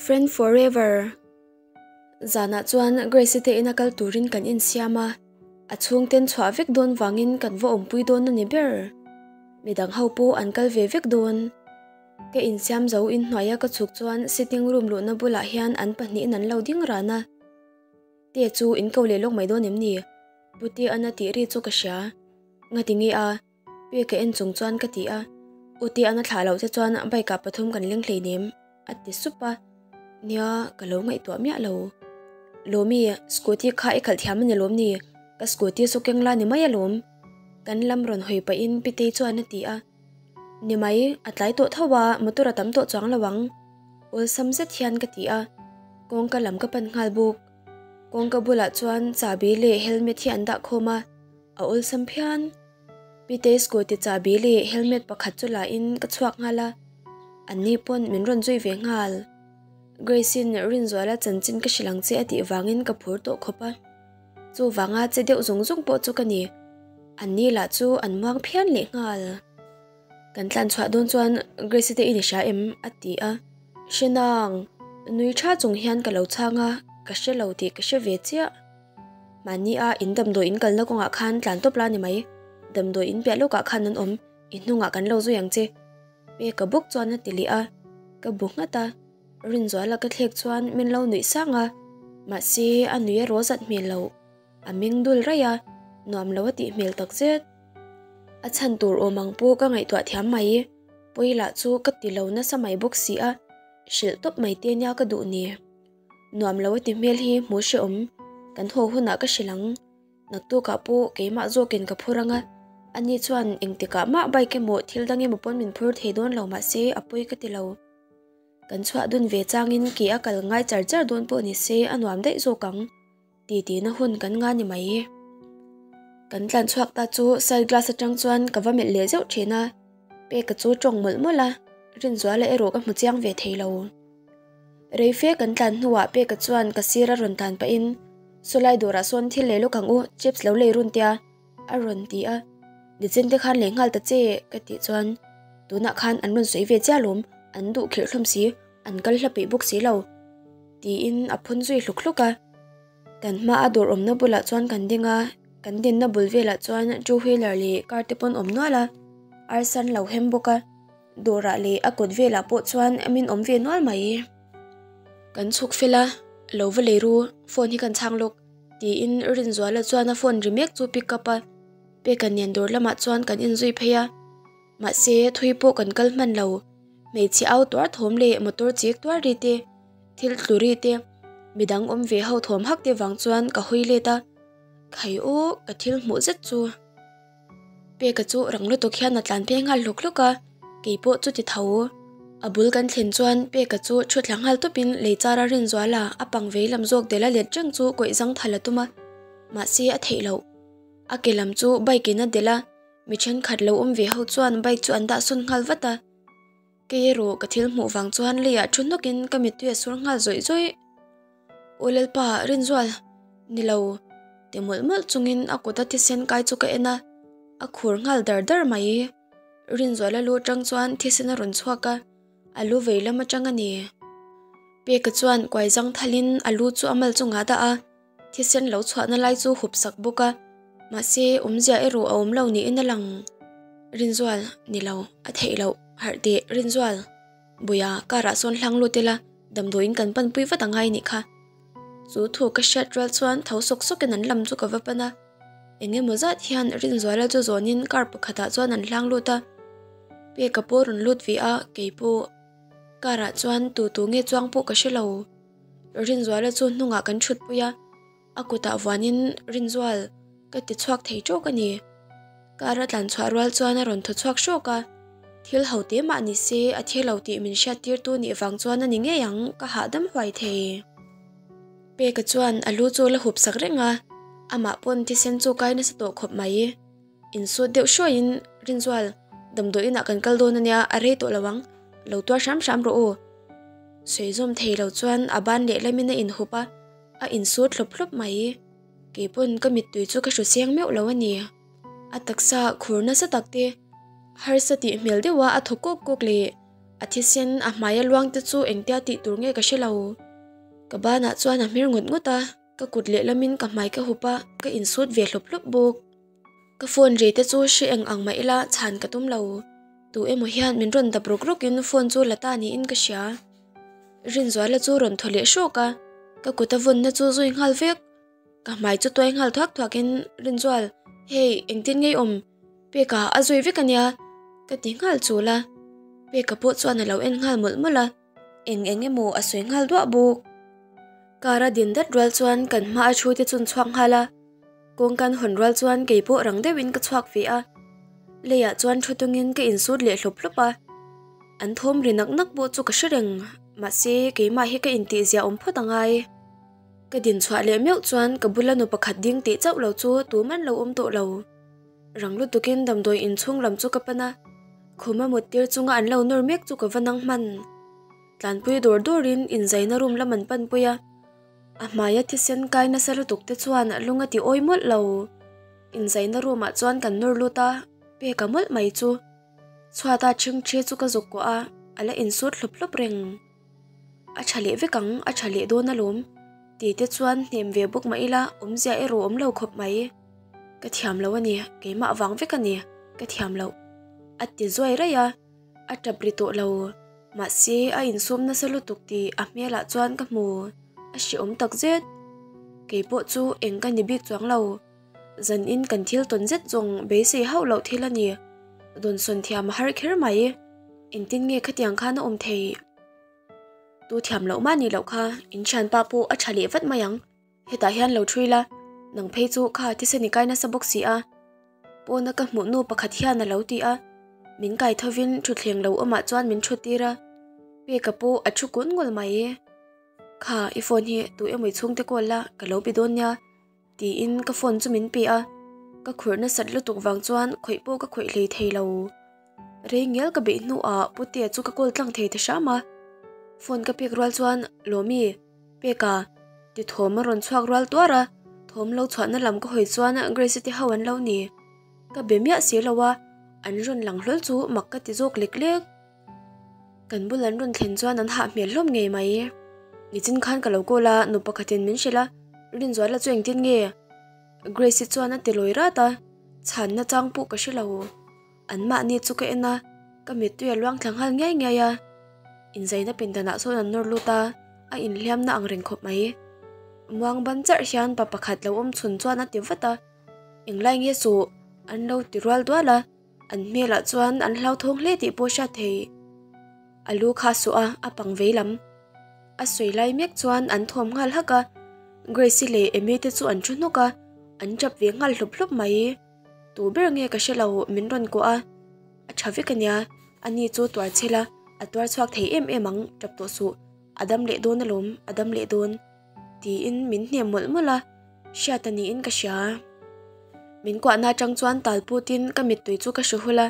Friend forever. Zanah chuan Grace-i te ina kal turin kan insiam a, a chhungten chhuah vek dawn vangin kan va awmpui dawn a ni ber. Midang ho pawh an kal ve vek dawn. Ka insiam zo inhnuaia ka chhuk chuan sitting room luhna bulah hian an pahnihin an lo ding ran a. Te chu in ko leh lawk mai dawn em ni? Puti ana tih ri chu ka hria. Ngati nge a? Pe ka en chung chuan ka ti a. U te ana thlah loh che chuan bike ah pathum kan leng hleinem a ti sup a. Nia, ka lo ngaihtuah miah lo. Lawmi, scooty kha i khalh thiam a ni lawm ni? Ka scooty chu keng la ni mai alawm. Kan lam rawn hawi pahin Pitei chuan a ti a. Ni mai, a tlai tawh tho a, motor a tam tawh chuang lo ang. Awlsam zet hian ka ti a. Kawngka lam ka pan nghal bawk. Kawngka bulah chuan chahbi leh helmet hi an dah khawm a, a awlsam phian. Pitei scooty chahbi leh helmet pakhat chu la in ka chhuak nghal a, anni pawn min rawn zui ve nghal. Grace-in Rinzuala chanchin ka hrilh ang che a tih vangin ka phur tawh khawp a, chuvanga che deuh zawng zawng pawh chu ka ni. Anni lah chu an muang phian leh nghal. Kan tlan chhuah dawn chuan Grace-i te in i hria em? a ti a. Hre nang, nui tha chung hian ka lo chhang a, ka hre lo tih ka hre ve chiah. Mahni a in damdawi in kalna kawngah khan tlan tawp la ni mai, damdawi in piah lawkah khan an awm, i hnungah kan lo zui ang che. Peka bawk chuan a ti leh a, ka bu nghat a, Rinzuala ka thlek chuan min lo nuih sang a, mahse a nui a rawh zat hmel loh. A meng dul raih a, nuam lo a tih hmel tak zet. A chhan tur awm ang pawh ka ngaihtuah thiam mai, pawi lah chu ka ti lo nasa mai bawk si a, hrilh tawp mai te nia ka duh ni. Nuam lo a ti hmel hi hmu hrehawm, kan haw hunah ka hrilh ang. Naktukah pawh keimah zawkin ka phur ang a, ani chuan engtikah mah bike emaw thil dang emaw pawn min phur thei dawn lo mahse a pawi ka ti lo. Kan chhuah dun ve changin ke a kal ngai char char dawn pawh ni se a nuam daih zawk ang. Titi na hun kan nga ni mai. Kan tlan chhuak ta chu side glass atang chuan ka va melh leh zeuh thin a, Peka chu tawng mawlh mawlh a, Rinzuala erawh ka hmu chiang ve thei lo. Rei fe kan tlan hnuah Peka chuan ka sir a rawn tlan pahin, Sawlai dawrah sawn thil lei lawk ang u, chips lo lei run tia, a rawn ti a. Nichin te khan lei nghal ta che, ka tih chuan, Tunah khan an rawn sawi ve chiah alawm, an duh khirh hlawm si, an kal hla peih bawk si lo. Tiin a phun zui hluk hluk a. Kan hma a dawr awmna bulah chuan kan ding a, kan dinna bul velah chuan two wheeler leh car te pawn awm nual a, arsan lo hem bawk a, dawrah leh a kawt velah pawh chuan min awm ve nual mai. Kan chhuk fel a, lo va lei ru, phone hi kan chhang lawk, tiin Rinzuala chuan a phone ri mek chu pick up a, Peka nen dawr lamah chuan kan inzui phei a. Mahse, thui pawh kan kal hman lo. Hmeichhe au tuar thawm leh motor chik tuar ri te, thil tlu ri te, midang awm ve ho thawm hak te vang chuan ka hawi let a. Khai aw, ka thil hmuh zet chu. Peka chu rang lutuk hian a tlan phei nghal hlawk hlawk a, kei pawh chuti tho. A bul kan thlen chuan Peka chu thu thla nghal tawpin lei char a rinzual a, a pang vei lam zawk dela let reng chu kawih zang thal a tum a, mahse a theih loh. A ke lam chu bike in a delh a. Mi thenkhat lo awm ve ho chuan bike chu an dah sawn nghal vat a, kei erawh ka thil hmuh vang chuan leiah thu hnawkin ka mittui a sur nghal zawih zawih. Aw Lalpa, Rinzual, ni lo, ti mawlh mawlh chungin a kut a thisen kai chu ka en a, a khur nghal dar dar mai. Rinzuala lu atang chuan thisen a rawn chhuak a, a lu vei lam atang a ni. Peka chuan kuai zang thalin a lu chu a mal chungah a dah a. Thisen lo chhuahna lai chu hup sak bawk a, mahse awmzia erawh a awm lo niin a lang. Rinzual, ni lo, a theih loh, harh teh, Rinzual. Buia, car ah sawn hlang lut ila, damdawiin kan panpui vat a ngai nih kha. Chu thu ka hriat rual chuan tho sawk sawkin an lam chu ka va pan a, eng emaw zat hian Rinzuala chu zawnin car pakhatah chuan an hlang lut a, Peka pawh rawn lut ve a, kei pawh car ah chuan tu tu nge chuang pawh ka hre lo. Rinzuala chu hnungah kan thutpui a, a kutah vuanin Rinzual ka ti chhuak thei tawk a ni. Car a tlan chhuah rual chuan a rawn thaw chhuak hrawk a, thil ho te mah ni se a thi lo tih min hriat tirtu nih vang chuan a ni ngei ang ka hahdam huai thei. Peka chuan a lu chu la hup sak reng a, amah pawn thisen chu kai nasa tawh khawp mai. Insut deuh hruaiin Rinzual, damdawi inah kan kal dawn ania, a rei tawh lo ang, lo tuar hram hram rawh u. Sawi zawm thei lo chuan a ban lehlamin a inhup a, a insut hlawp hlawp mai. Keipawn ka mittui chu ka hru chiang meuh lo a ni. A taksa khur nasa tak te, harsa tih hmel deuha a thaw kawk kawk leh. A thisen a hmaia luang te chu engtia tih tur nge ka hre lo. Ka banah chuan a hmir ngut ngut a, ka kut lehlamin ka hmai ka hup a, ka insut ve hlawp hlawp bawk. Ka phone ri te chu hre eng ang mah ila chhan ka tum lo. Tu emaw hian min rawn dap ruk rukin phone chu la ta niin ka hria. Rinzuala chu rawn thaw leh hrawk a, ka kut a vawnna chu zui nghal vek. Ka hmai chu tuai nghal thuak thuakin Rinzual, hei engtin ngei awm? Peka a zui vek ania ka ti nghal chul a. Peka pawh chuan a lo en nghal mawlh mawlh a, eng eng emaw a sawi nghal duah bawk. Car a din dat rual chuan kan hma a thu te chun chhuak nghal a, kawng kan hawn rual chuan kei pawh rang deuhin ka chhuak ve a. Leiah chuan thu tungin ka insut leh hlawp hlawp a, an thawm ri nak nak pawh chu ka hre reng, mahse keimah hi ka intih zia awm phawt a ngai. Ka din chhuah leh meuh chuan ka bula nu pakhat ding tih chauh lo chu tuman lo awm tawh lo. Rang lutukin damdawi inchhung lam chu ka pan a, khuma mut tir chunga an lo nawr mek chu ka va nang hman. Tlanpui dawr dawrin inzaina room lam an panpui a, a hmaia thisen kai nasa lutuk te chuan lung a ti awi mawlh lo. Inzaina room ah chuan kan nawr lut a, peka mawlh mai chu. Chhuata ṭhingṭhi chu ka zuk kuah a, a la insut hlawp hlawp reng. A tha leh vek ang, a tha leh dawn alawm tih te chuan hnem ve bawk mah ila awmzia erawh awm lo khawp mai. Ka thiam lo a ni, keimah vang vek a ni, ka thiam loh. A ti zuai raih a, a tap ri tawh lo. Mahse a insum nasa lutuk tih a hmelah chuan ka hmu, a hrehawm tak zet. Kei pawh chu eng ka ni bik chuang lo. Zanin kan thil tawn zet zawng beisei hauh loh thil a ni. Dawnsawn thiam a har kher mai. Engtin nge khatiang khan a awm thei? Tu thiam loh mah ni loh kha in thianpa pawh a tha leh vat mai ang. Hetah hian lo thui la, nang phei chu kha thisen i kai nasa bawk si a. Pawna ka hmuh nu pakhat hian a lo ti a, min kai thovin thutthleng lo awmah chuan min thu tir a, Peka pawh a thu kun ngawlh mai. Kha i phone hi tu emaw i chhungte call la ka lo be dawn nia. Tiin ka phone chu min pe a, ka khurh nasat lutuk vang chuan khawih pawh ka khawih hlei thei lo. Rei ngial ka beih hnuah Putea chu ka call tlang thei ta hram a. Phone ka pek rual chuan Lawmi, Peka, ti thawm a rawn chhuak rual tuar a, thawm lo chhuahna lam ka hawi chuan Grace-i te ho an lo ni. Ka be miah si lo a, an rawn lang hlawl chu mak ka ti zawk lek lek. Kan bul an rawn thlen chuan an hah hmel hlawm ngei mai. Nichin khan ka lo call a, nu pakhatin min hrilh a, Rinzuala chu engtin nge? Grace-i chuan a ti lawi rat a, chhanna chang pawh ka hre lo. An mahni chu ka en a, ka mittui a luang thla nghal ngiai ngiai a. Inzaina pindanah sawn an nawr lut a, a inhliamna ang reng khawp mai. Muang ban charh hian pa pakhat lo awm chhun chuan a ti vat a, Englai nge suh? an lo ti rual dual a. An hmelah chuan an hlauthawng hle tih pawh hriat thei. A lu kha suh a, a pang vei lam. A sawi lai mek chuan an thawm nghal hak a, Grace-i leh Amy te chu an thu hnawk a, an tap ve nghal hlawp hlawp mai. Tu ber nge ka hre lo, min rawn kuah a. A tha vek ania, ani chu tuar chhel a, a tuar chhuak thei em em ang, tap tawh suh. A dam leh dawn alawm, a dam leh dawn. Tiin min hnem mawlh mawlh a, hriat a niin ka hria. Min kuahna atang chuan tal putin ka mittui chu ka hru hul a,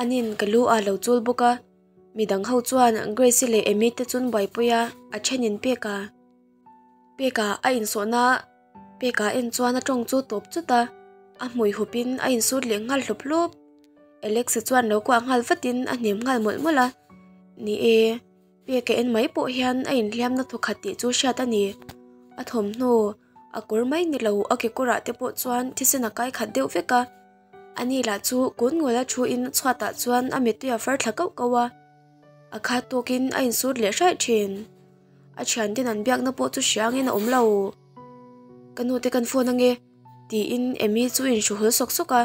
anin ka lu ah lo chul bawk a, midang ho chuan Grace-i leh Amy te chun buaipui a, a thenin Peka. Peka a insawhna Peka en chuan a tawng chu tawp chut a, a hmui hupin a insut leh nghal hlawp hlawp. Alex-a chuan lo kuah nghal vatin a hnem nghal mawlh mawlh a, Ni e. Peka en mai pawh hian a inhliamna thawkhat tih chu hriat a ni. A thawmhnaw, a kawr mai ni lo a kekawrah te pawh chuan thisen a kai khat deuh vek a. Ani lah chu kawn ngawla thuin chhuatah chuan a mittui a far thla kauh kauh a. A khat tawkin a insut leh hraih thin. A thianten an biakna pawh chu hriangin a awm lo. Ka nute kan phone ange tiin Amy chu inhru hawl sawk sawk a.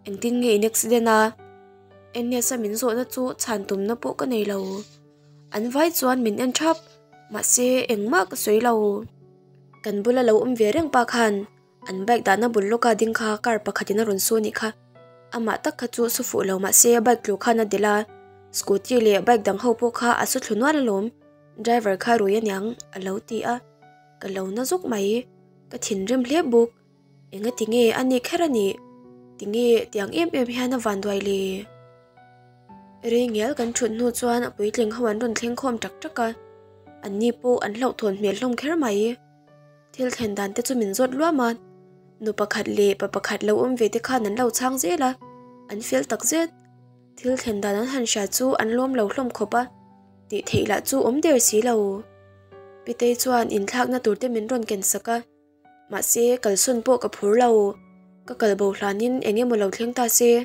Engtin nge in accident a? Agnes-a min zawhna chu chhan tumna pawh ka nei lo. An vai chuan min en thap, mahse engmah ka sawi lo. Kan bula lo awm ve reng pa khan an bike dahna bul lawka ding kha car pakhatin a rawn su anih kha. Amah tak kha chu su fuh lo mahse bike tlu khan a delh a, scooty leh bike dang ho pawh kha a su thlu nual alawm, driver kha rui aniang a lo ti a, ka lo na zawk mai. Ka thinrim hle bawk. Enga tinge a ni kher a nih? Tinge tiang em em hian a van duai le? Rei ngial kan thut hnu chuan a puitling ho an rawn thleng khawm tak tak a, an ni pawh an hlauhthawn hmel hlawm kher mai. Thil thlen dan te chu min zawt luam a, nu pakhat leh pa pakhat lo awm ve te khan an lo chhang zel a, an fel tak zet. Thil thlen dan an han hria chu an lawm lo hlawm khawp a, tih theih lah chu awm der si lo. Pitei chuan inthlakna tur te min rawn ken sak a, mahse kalsawn pawh ka phur lo. Ka kal bo hlanin eng emaw lo thleng ta se,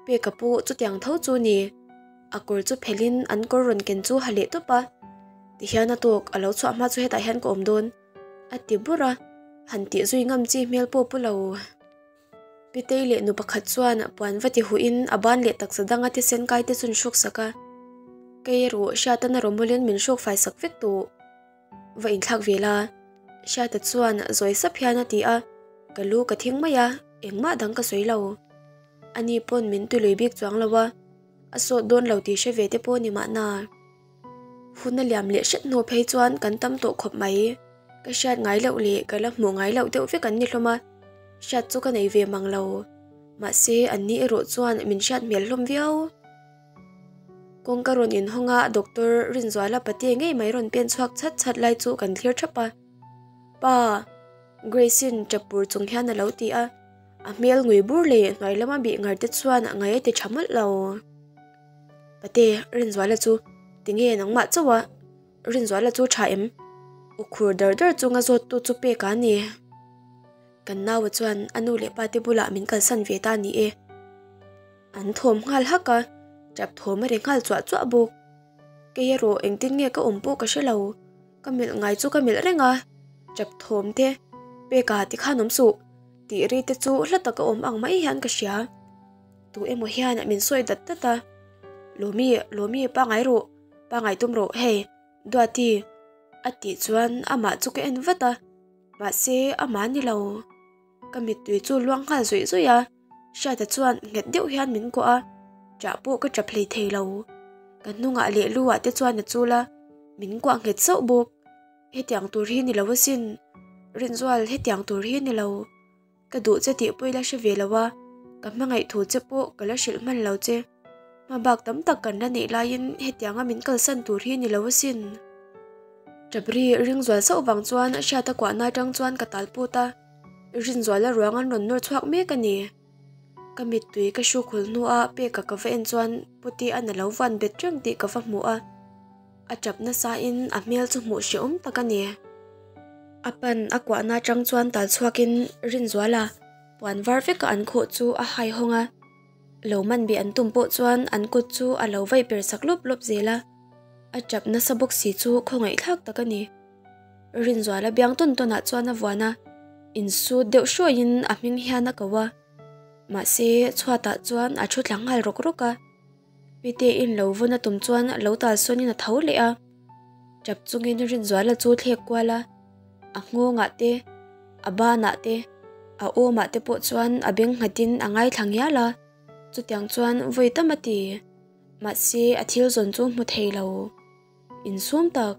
Peka pawh chutiang tho chu ni. A kawr chu phelhin an kawr rawn ken chu ha leh tawp a, tihian a tawk a lo chhuah hma chu hetah hian ka awm dawn a ti bur a, han tih zui ngam chi hmel pawh pu lo. Pitei leh nu pakhat chuan puan va ti huhin a ban leh taksa danga thisen kai te chu an hruk sak a, Kei erawh Hriatan a rawmawlin min hruk fai sak vek tawh. Va inthlak ve la. Hriata chuan zawi sap hian a ti a, ka lu ka thing mai a, engmah dang ka sawi lo. Ani pawn min tului bik chuang lo a, a sawt dawn lo tih hre ve te pawh ni mahna. Hun a liam leh hret hnu phei chuan kan tam tawh khawp mai. Ka hriat ngai loh leh ka la hmuh ngai loh deuh vek an ni hlawm a, hriat chu ka nei ve mang lo. Mahse, an ni erawh chuan min hriat hmel hlawm viau. Kawngka rawn inhawng a, Doctor Rinzuala pate ngei mai rawn pen chhuak chhat chhat lai chu kan thlir thap a. Pa! Grace-in tap pur chung hian a lo ti a, a hmel ngui bur leh hnuai lama bih ngar te chuan a ngai a ti tha mawlh lo. Pate, Rinzuala chu tinge nangmah chauh a? Rinzuala chu tha em? U khur dar dar chunga zawttu chu pek a ni. Kan naua chuan a nu leh pate bulah min kalsan ve ta ni e. An thawm nghal hak a, tap thawm a ri nghal chuah chuah bawk. Kei erawh engtin nge ka awm pawh ka hre lo, ka melh ngai chu ka melh reng a, tap thawm te, Peka tikhan awm suh tih ri te chu hla taka awm ang mai hian ka hria. Tu emaw hian min sawi dat dat a, Lawmi, Lawmi pangai rawh, pangai tum rawh hei, Duati a tih chuan amah chu ka en vat a, mahse amah ni lo. Ka mittui chu luang nghal zawih zawih a, Hriata chuan nghet deuh hian min kuah a, ṭah pawh ka ṭap hlei thei lo. Ka hnungah leh lu ah te chuan a chul a, min kuah nghet sauh bawk. Hetiang tur hi ni lo asin, Rinzual hetiang tur hi ni lo. Ka duh che tih pawh i la hre ve lo a, ka hmangaih thu che pawh ka la hrilh hman lo che. Hma bak tam tak kan la neih laiin hetianga min kalsan tur hi ni lo asin. Ṭapri ringzual sauh vang chuan Hriata kuahna atang chuan ka tal put a, Rinzuala ruang an rawn nawr chhuak mek a ni. Ka mittui ka hruk hul hnua peka ka va en chuan Puti a na lo van bet reng tih ka va hmu a. A tap nasain a hmel chu hmuh hrehawm tak a ni. A pan a kuahna atang chuan tal chhuakin Rinzuala puan var veka an khawh chu a hai hawng a. Lo man beh an tum pawh chuan an kut chu a lo vaih per sak lawp lawp zel a. A tap nasa bawk si chu khawngaihthlak tak a ni. Rinzuala biang tawn tawnah chuan a vuan a, insut deuh hruaiin a hming hian a ko a. Mahse, chhuatah chuan a thu tla nghal rawk rawk a. Pitein lo vawn a tum chuan lo tal sawnin a tho leh a. Tap chungin Rinzuala chu thlek kual a, a nghawngah te, a banah te, a awmah te pawh chuan a beng nghatin a ngaithla ngial a. Chutiang chuan vawi tam a ti. Mahse, a thil zawn chu hmu thei lo. Insum tak,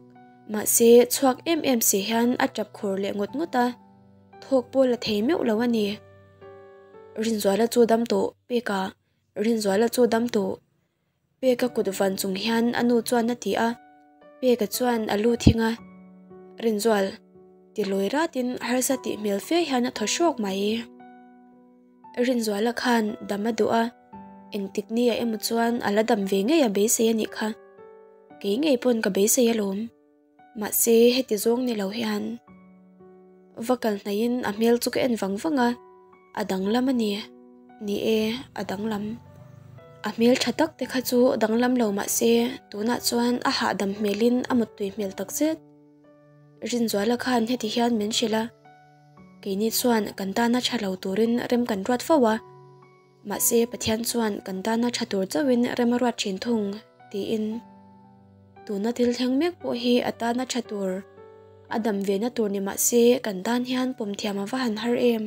mahse chhuak em em si hian a tap khur leh ngawt ngawt a, thawk pawh la thei meuh lo a ni. Rinzuala chu dam tawh pek a, Rinzuala chu dam tawh pek a kut van chung hian a nu chuan a ti a, Peka chuan a lu thing a, Rinzual, ti lawi ratin harsa tih hmel fe hian a thaw hrawk mai. Rinzuala khan dam a duh a, engtik ni ah emaw chuan a la dam ve ngei a beisei a nih kha. Kei ngei pawn ka beisei alawm. Mahse heti zawng ni lo hian va kal hnaihin a hmel chu ka en vang vang a, a danglam a ni. Ni e, a danglam. A hmel tha tak te kha chu danglam lo mahse tunah chuan a hahdam hmelin a muttui hmel takzet. Rinzuala khan heti hian min hrilh a. Keini chuan kan tana tha lo turin rem kan ruat fo a, mahse Pathian chuan kan tana tha tur chauhin rem a ruat thin thung, tiin. Tuna thil thleng mek pawh hi a tana tha tur, a dam vena tur ni mahse kan tan hian pawm thiam a va han har em.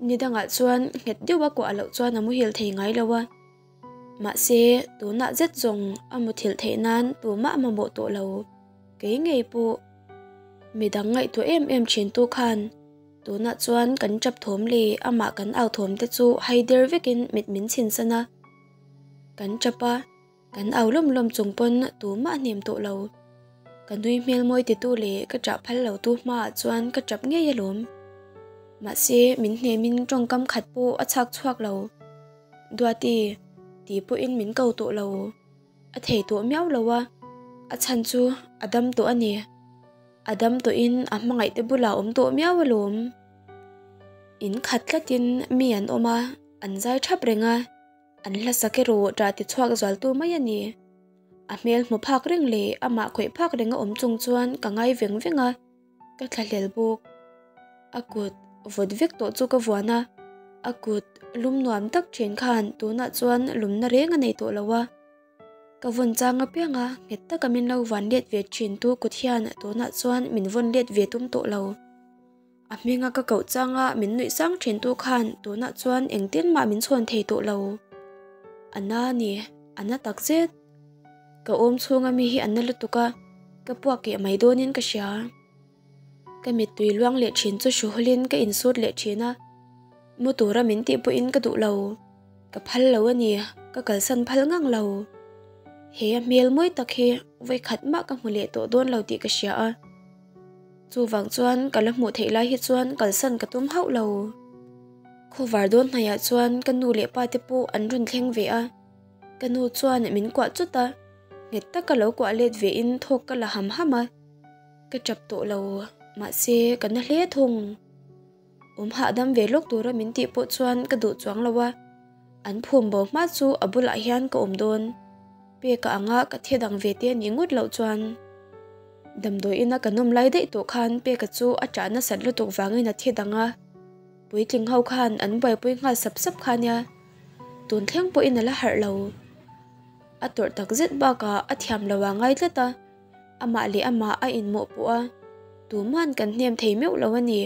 Ni dangah chuan nghet deuha kuah loh chuan a muhil thei ngai lo a, mahse tunah zet zawng a muthilh theih nan tumah a mamawh tawh lo. Kei ngei pawh midang ngaihtuah em em thin tu khan tunah chuan kan tap thawm leh amah kan au thawm te chu hai der vekin mit min chhin san a. Kan tap a, kan au lawm lawm chung pawn tumah a hnem tawh lo. Ka nui hmel mawi titu leh ka tah phal lo tu hmaah chuan ka tap ngei alawm. Mahse min hnemin tawngkam khat pawh a chhak chhuak lo. Duati. Ti pawhin min ko tawh lo. A thei tawh miau lo a, a chhan chu a dam tawh a ni. A dam tawhin a hmangaihte bulah a awm tawh miau alawm. In khat tlatin mi an awm a, an zai thap reng a, an hlasak erawh ṭah ti chhuak zualtu mai a ni. A hmel hmu phak reng leh amah khawih phak reng a awm chung chuan ka ngai veng veng a. Ka thlahlel bawk. A kut vawt vek tawh chu ka vuan a, a kut lum nuam tak thin khan tunah chuan lumna reng a nei tawh lo a. Ka vawn chang apiang a, nghet taka min lo van let ve thin tu kut hian tunah chuan min vawn let ve tum tawh lo. A hminga ka koh changa min nuih sang thin tu khan tunah chuan engtin mah min chhawn thei tawh lo. A na a ni, a na takzet. Ka awm chhunga mi hi an na lutuk a, ka puak keh mai dawnin ka hria. Ka mittui luang leh thin chu hruhulin ka insut leh thin a, mu tura min tih pawhin ka duh lo. Ka phal lo a ni, ka kalsan phal ngang lo. He a hmel mawi tak hi vawikhat mah ka hmu leh tawh dawn lo tih ka hria a. Chuvang chuan ka la hmuh theih lai hi chuan kalsan ka tum hauh lo. Khawvar dawn hnaihah chuan ka nu leh pa te pawh an rawn thleng ve a. Ka nu chuan min kuah chut a, nghet taka lo kuah let ve in thawk ka la ham ham a. Ka tap tawh lo, mahse ka na hle thung. Awm hahdam ve lawk tura min tih pawh chuan ka duh chuang lo a, an phum bo hma chu a bulah hian ka awm dawn. Peka anga ka thi dang ve te nih ngawt loh chuan. Damdawi ina ka nawm lai daih tawh khan Peka chu a ṭah nasat lutuk vangin a thi dang a, puitling ho khan an buaipui nghal sap sap kha nia. Tun thleng pawhin a la harh lo. A tawrh tak zet bakah a thiam lo a ngai tlat a, amah leh amah a inmawhpawh a, tuman kan hnem thei meuh lo a ni.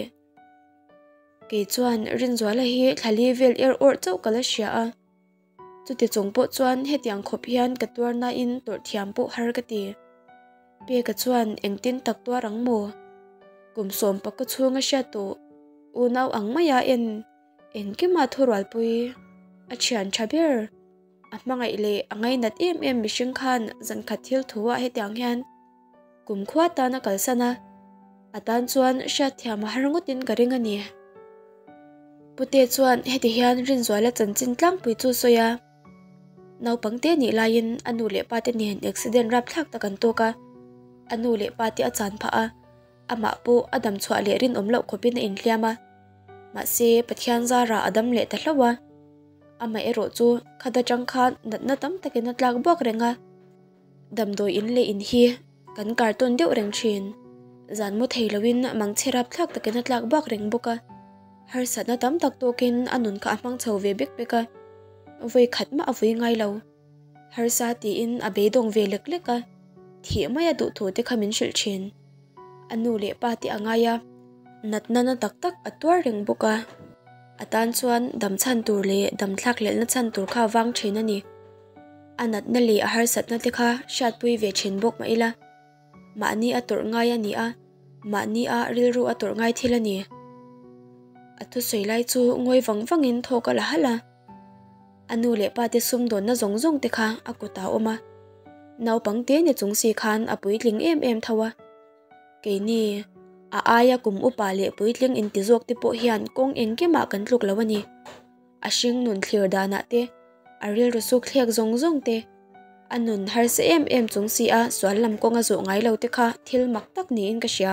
Kei chuan Rinzuala hi thla li vel er awrh chauh ka la hria a, chuti chung pawh chuan hetiang khawp hian ka tuar nain tawrh thiam pawh har ka ti. Peka chuan engtin tak tuar ang maw? Kum sawmpaka chhunga hriat tawh unau ang maia en Engkima thurualpui a thian tha ber, a hmangaih leh a ngainat em em mihring khan zankhat thil thu ah hetiang hian kumkhua tan a kalsan a, a tan chuan hriatthiam a har ngawtin ka ring a ni. Pute chuan heti hian Rinzuala chanchin tlangpui chu sawi a, naupangte nih laiin a nu leh pate nen accident rapthlak tak an tawk a, a nu leh pate a chan phah a, Amah pawh a dam chhuah leh rinawm loh khawpin a inhliam a, mahse Pathian zarah a dam leh ta hlauh a. Amah erawh chu khat atang khan natna tam takin a tlak buak reng a, damdawi in leh in hi kan kar tawn deuh reng thin. Zan mu thei loin mangchhe rapthlak takin a tlak buak reng bawk a, harsatna tam tak tawkin a nun kha a hmang chho ve bek bek a, vawi khat mah a vui ngai lo. Harsa tiin a beidawng ve lek lek a, thih mai a duh thu te kha min hrilh thin. A nu leh pa te a ngai a, natna na tak tak a tuar reng bawk a. A tan chuan dam chhan tur leh dam thlak hlelhna chhan tur kha a vang thin a ni. A natna leh a harsatna te kha hriatpui ve thin bawk mah ila. Mahni a tawrh ngai a ni a, mahni a rilru a tawrh ngai thil a ni. A thusawi lai chu ngawi vang vangin thawk a la halh a. A nu leh pa te sumdawnna zawng zawng te kha a kutah a awm a, naupang te ni chung si khan a puitling em em tho a. Keini, a aia kum upa leh puitling inti zawk te pawh hian kawng engkimah kan tluk lo a ni. A hring nun thlir danah te, a rilru suk thlek zawng zawng te, a nun harsa em em chung si a sual lam kawng a zawh ngai lo te kha thil mak tak niin ka hria.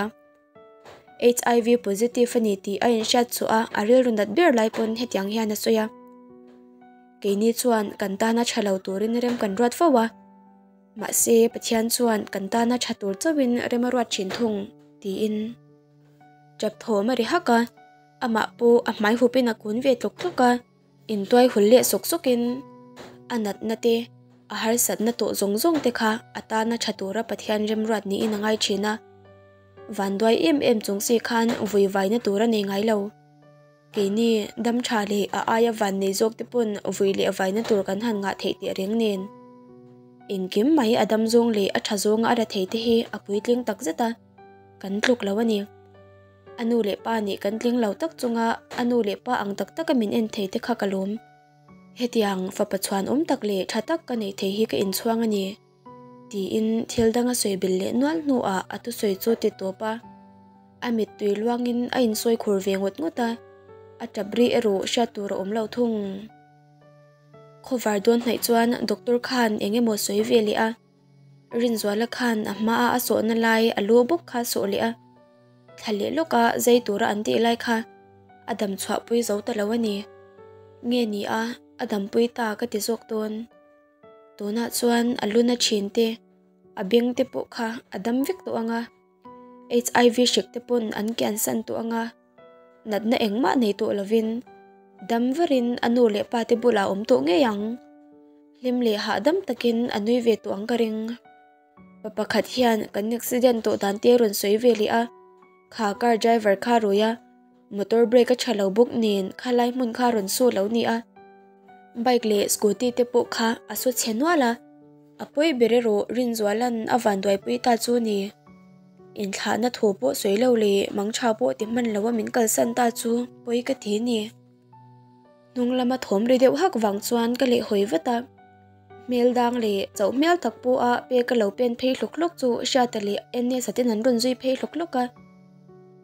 HIV positive a ni tih a inhriat chhuah a, a rilru nat ber lai pawn hetiang hian a sawi a. Keini chuan kan tana tha lo turin rem kan ruat fo a, mahse Pathian chuan kan tana tha tur chauhin rem a ruat thin thung, tiin. Tap thawm a ri hak a, amah pawh a hmai hupin a kun ve tlawk tlawk a. Intuai hul leh sawk sawkin a natna te, a harsatna tawh zawng zawng te kha a tana tha tura Pathian remruat niin a ngai thin a. Vanduai em em chung si khan vui vaina tur a nei ngai lo. Keini dam tha leh a aia van nei zawk te pawn vui leh vaina tur kan han ngah theih teh reng nen. Engkim mai a dam zawng leh a tha zawnga a ra thei te hi a puitling tak zet a, kan tluk lo a ni. A nu leh pa nih kan tling lo tak chunga a nu leh pa ang tak taka min en thei te kha ka lawm. Hetiang fapa chhuan awm tak leh tha tak ka neih thei hi ka inchhuang a ni. Tiin thil dang a sawi belh leh nual hnuah a thusawi chu ti tawp a. A mittui luangin a insawi khur ve ngawt ngawt a, a tap ri erawh hriat tur a awm lo thung. Khawvar dawn hnaih chuan doctor khan eng emaw sawi ve leh a, Rinzuala khan a hmaa a sawhna lai a lu bawk kha a sawh leh a, thla leh lawka zai tura an tih lai kha a dam chhuahpui zo ta lo a ni. Nge ni a, a dampui ta ka ti zawk dawn. Tunah chuan a lu na thin te, a beng te pawh kha a dam vek tawh ang a, HIV hrik te pawn an kiansan tawh ang a. Natna engmah nei tawh lovin dam varin a nu leh pa te bulah a awm tawh ngei ang. Hlim leh hahdam takin a nui ve tawh ang ka ring. Pa pakhat hian kan accident tawh dan te a rawn sawi ve leh a, kha car driver kha a rawi a, motor brake a tha lo bawk nen khalai hmun kha a rawn su lo ni a. Bike leh scooty te pawh kha a su chhe nual a, a pawi ber erawh Rinzuala'n a vanduaipui ta chu ni. Inthlahna thu pawh sawi lo leh mangtha pawh ti hman lo a min kalsan ta chu pawi ka ti ni. Hnung lama thawm ri deuh hak vang chuan ka leh hawi vat a. Hmel dang leh chauh hmel tak pawha pek a lo pen phei hlawk hlawk chu Hriata leh Ernest-a ten an rawn zui phei hlawk hlawk a.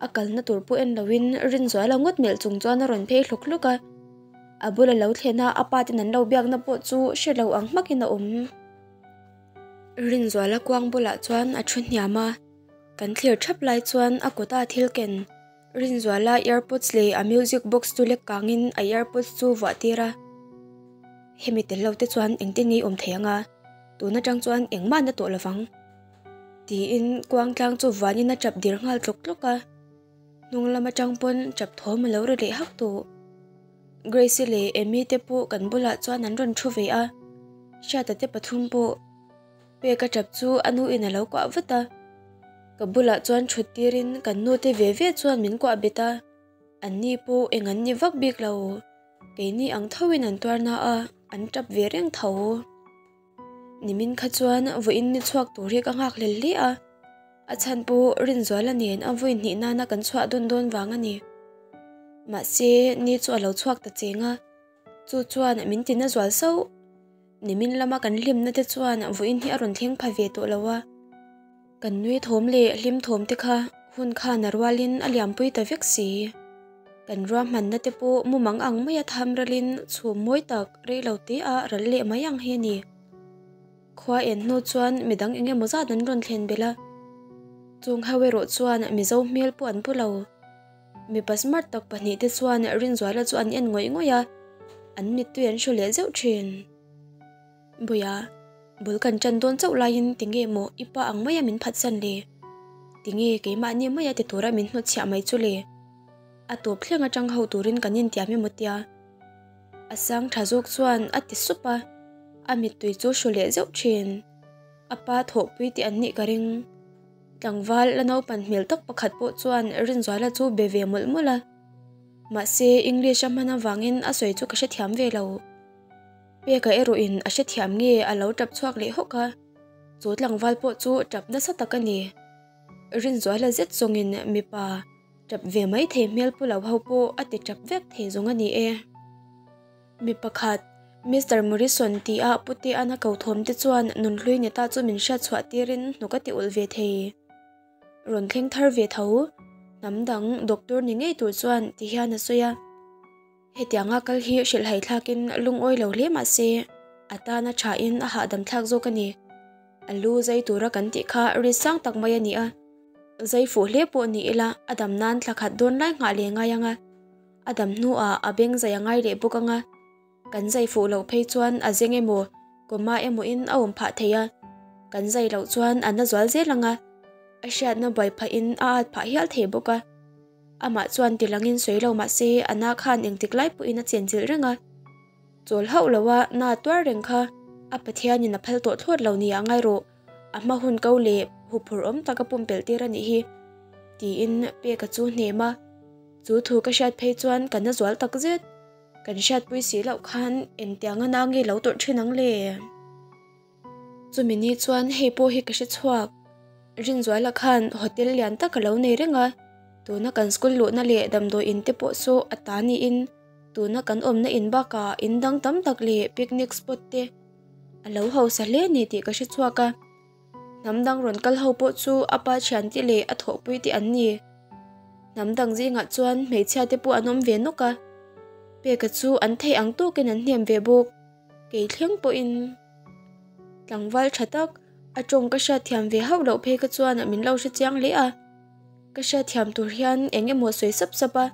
A kalna tur pawh en loin Rinzuala ngawt melh chung chuan a rawn phei hlawk hlawk a. A bula lo thlena a pa ten an lo biakna pawh chu hre lo ang hmakin a awm. Rinzuala kuang bulah chuan a thu hniam a, kan thlir thap lai chuan a kawta thil ken Rinzuala earpods leh a music box chu lek kangin a earpods chu vuah tir a. Hemi tel lo te chuan engtin nge i awm thei ang a, tun atang chuan engmah na tawh lovang tiin kuang tlang chu vanin a tap dir nghal tlawk tlawk a, hnung lam atang pawn tap thawm a lo ri leh hak tawh. Grace-i leh Amy te pawh kan bulah chuan an rawn thu ve a, Hriata te pathum pawh pek a tap chu a nu in a lo kuah vat a, ka bulah chuan thut tirin kan nu te ve ve chuan min kuah bet a, an ni pawh eng an ni vak bik lo, keini ang thoin an tuar na a, an tap ve reng tho. Nimin kha chuan vawiin ni chhuak tur hi ka nghak hlel hle a, a chhan pawh Rinzuala nen a vawi hnih nana kan chhuah dawn dawn vang a ni. Mahse, ni chu a lo chhuak ta cheng a, chu chuan min ti na zual sauh. Nimin lama kan hlimna te chuan vawiin hi a rawn thleng pha ve tawh lo a. Kan nui thawm leh hlim thawm te kha hun khan a rualin a liampui ta vek si. Kan ruahmanna te pawh mumang ang maia tham ralin chhum mawi tak rei lo te ah ral leh mai ang hi a ni. Khua en hnu chuan midang eng emaw zat an rawn thlen belh a. Chung ho erawh chuan Mizo hmel pawh an pu lo. Mipa smart tak pahnih te chuan Rinzuala chu an en ngawih ngawih a, an mittui an hru leh zeuh thin. Buia, bul kan ṭan dawn chauh laiin tinge maw i pa ang maia min phatsan le? Tinge keimahni maia ti tura min hnawtchhiah mai chu le? A tawp thleng aṭang ho turin kan intiam emaw tia? A sang ṭha zawk chuan a ti sup a, a mittui chu hru leh zeuh ṭhin. A pa thawhpui tih an nih ka ring. Tlangval la naupan hmel tak pakhat pawh chuan Rinzuala chu be ve mawlh mawlh a. Mahse, English a hman avangin a sawi chu ka hrethiam ve lo. Peka erawhin a hrethiam nge a lo tap chhuak leh hawk a, chu tlangval pawh chu tap nasa tak a ni. Rinzuala zet zawngin mipa tap ve mai thei hmel pu lo ho pawh a ti tap vek thei zawng a ni e. Mi pakhat, Mister Morrison tia Puteana ko thawm te chuan nunhlui ni ta chu min hriat chhuah tirin hnuk a ti ulh ve thei. Rawn thleng thar ve tho, hnam dang doctor ni ngei tur chuan ti hian a sawi a. Hetianga kal hi hrilhhai thlakin lungawi lo hle mah se, a tana thain a hahdam thlak zawk a ni. A lu zai tura kan tih kha ri sang tak mai a ni a, zai fuh hle pawh ni ila a dam nan thla khat dawn lai nghah leh ngai ang a, a dam hnuah a beng zai a ngai leh bawk ang a, kan zai fuh loh phei chuan a zeng emaw kawma emaw in a awm phah thei a, kan zai loh chuan a na zual zel ang a, a hriatna buai phahin a at phah hial thei bawk a. Amah chuan ti langin sawi lo mah se a na khan engtik lai pawhin a chenchilh reng a. Chawl hauh lo a na tuar reng kha a Pathianin a phal tawh thlawt lo nia ngai rawh, a hma hun ko leh huphurh awm tak a pumpelh tir a nih hi, tiin Peka chu hnem a. Chu thu ka hriat phei chuan ka na zual tak zet. Kan hriatpui si loh khan engtianga na nge lo tawrh thin ang le? Chumi ni chuan hei pawh hi ka hre chhuak. Rinzuala khan hotel lian tak a lo nei reng a, tuna kan school luhna leh damdawi in te pawh saw a ta niin tuna kan awmna in bakah in dang tam tak leh picnic spot te a lo hausa hle a ni tih ka hre chhuak a. Hnam dang rawn kal ho pawh chu a pa thiante leh a thawhpui te an ni. Hnam dang zingah chuan hmeichhia te pawh an awm ve nawk a, Peka chu an theih ang tawkin an hnem ve bawk. Kei thleng pawhin tlangval tha tak a tawng ka hriatthiam ve hauh loh phei kha chuan min lo hre chiang hle a. Ka hriatthiam tur hian eng emaw sawi sap sap a,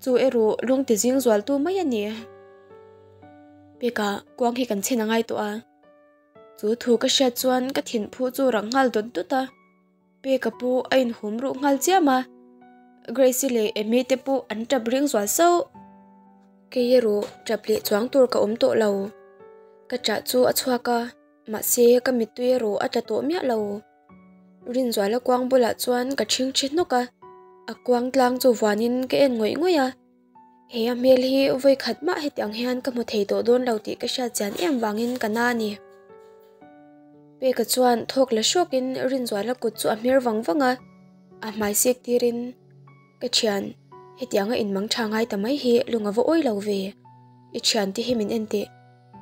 chu erawh lung ti zing zualtu mai a ni. Peka kuang hi kan chhin a ngai tawh a. Chu thu ka hriat chuan ka thinphu chu rang nghal dawt dawt a. Peka pawh a inhum ruh nghal chiam a, Grace-i leh Amy te pawh an tap ring zual sauh. Kei erawh tap leh chuang tur ka awm tawh lo. Ka ṭah chu a chhuak a, mahse ka mittui erawh a tla tawh miah lo. Rinzuala kuang bulah chuan ka ṭhingṭhi hnawk a, a kuang tlang chu vuanin ka en ngawih ngawih a. He a hmel hi vawi khat mah hetiang hian ka hmu thei tawh dawn lo tih ka hriat chian em vangin ka na a ni. Peka chuan thawk la hrawkin Rinzuala kut chu a hmer vang vang a, a hmai sek tirin, Ka thian, hetianga inmang tha ngai ta mai hi lung a va awi lo ve. I thiante hi min en teh,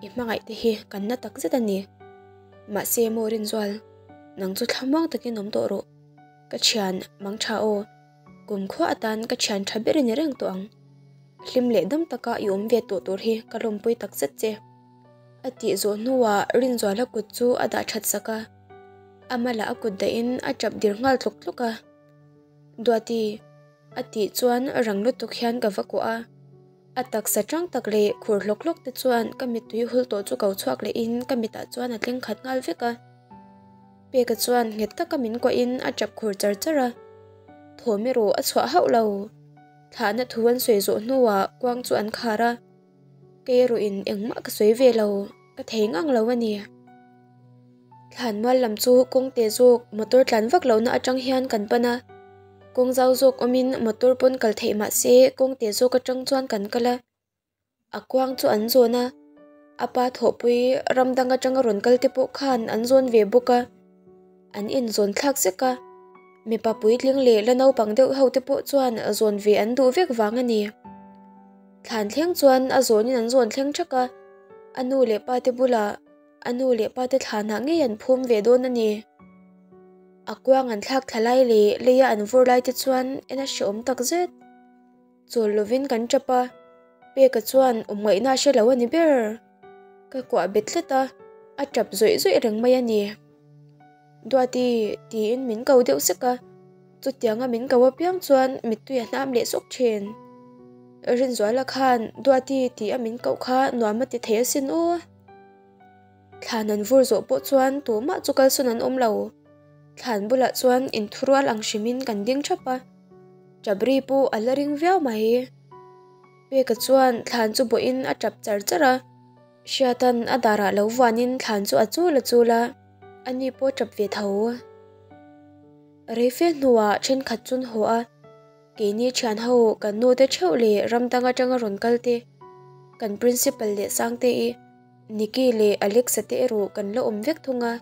i hmangaih te hi kan na tak zet a ni. Mahse maw Rinzual, nang chu thlamuang takin awm tawh rawh. Ka thian, mang tha aw. Kumkhua atan ka thian tha ber i ni reng tawh ang. Hlim leh dam taka i awm ve tawh tur hi ka lawmpui tak zet che. A tih zawh hnuah Rinzuala kut chu a dah that sak a, a mala a kut dahin a tap dir nghal tluk tluk a. Duati, a tih chuan rang lutuk hian ka va kuah a. A taksa tang tak leh khur hlawk hlawk te chuan ka mittui hul tawh chu ko chhuak lehin ka mitah chuan a tling khat nghal vek a. Peka chuan nghet taka min kuahin a tap khur char char a, thawm erawh a chhuah hauh lo. Thlahna thu an sawi zawh hnuah kuang chu an khar a, kei erawhin engmah ka sawi ve lo, ka thei ngang lo a ni. Thlanmual lam chu kawng te zawk motor tlan vak lohna atang hian kan pan a, kawng zau zawk awmin motor pawn kal theih mah se kawng te zawk atang chuan kan kal a. A kuang chu an zawn a, a pa thawhpui ram dang atanga rawn kal te pawh khan an zawn ve bawk a, an inzawn thlak zek a, mipa puitling leh la naupang deuh ho te pawh chuan zawn ve an duh vek vang a ni. Thlan thleng chuan a zawnin an zawn thleng thak a, a nu leh pa te bulah a nu leh pa te thlanah ngei an phum ve dawn a ni. A kuang an thlak thla lai leh leia an vur lai te chuan en a hrehawm takzet. Chawl lovin kan tap a, Peka chuan awmngaihna a hre lo a ni ber. Ka kuah bet tlat a, a tap zawih zawih reng mai a ni. Duati tiin min ko deuh sek a, chutianga min ko apiang chuan mittui a hnam leh sawk thin. Rinzuala khan Duati tih a min koh kha nuam a ti thei asin aw. Thlan an vur zawh pawh chuan tumah chu kalsawn an awm lo. Thlan bulah chuan inthurual ang hrimin kan ding thap a. Ṭap ri pawh a la ring viau mai. Peka chuan thlan chu bawhin a ṭap char char a, Hriata'n a darah lo vuanin thlan chu a chul a chul a, ani pawh a ṭap ve tho. Reife hnuah ṭhenkhat chu an haw a, keini ṭhian ho kan nute ṭheuh leh ram dang aṭanga rawn kal te, kan principal leh Sangte-i, Nicky leh Alex-a te erawh kan la awm vek thung a.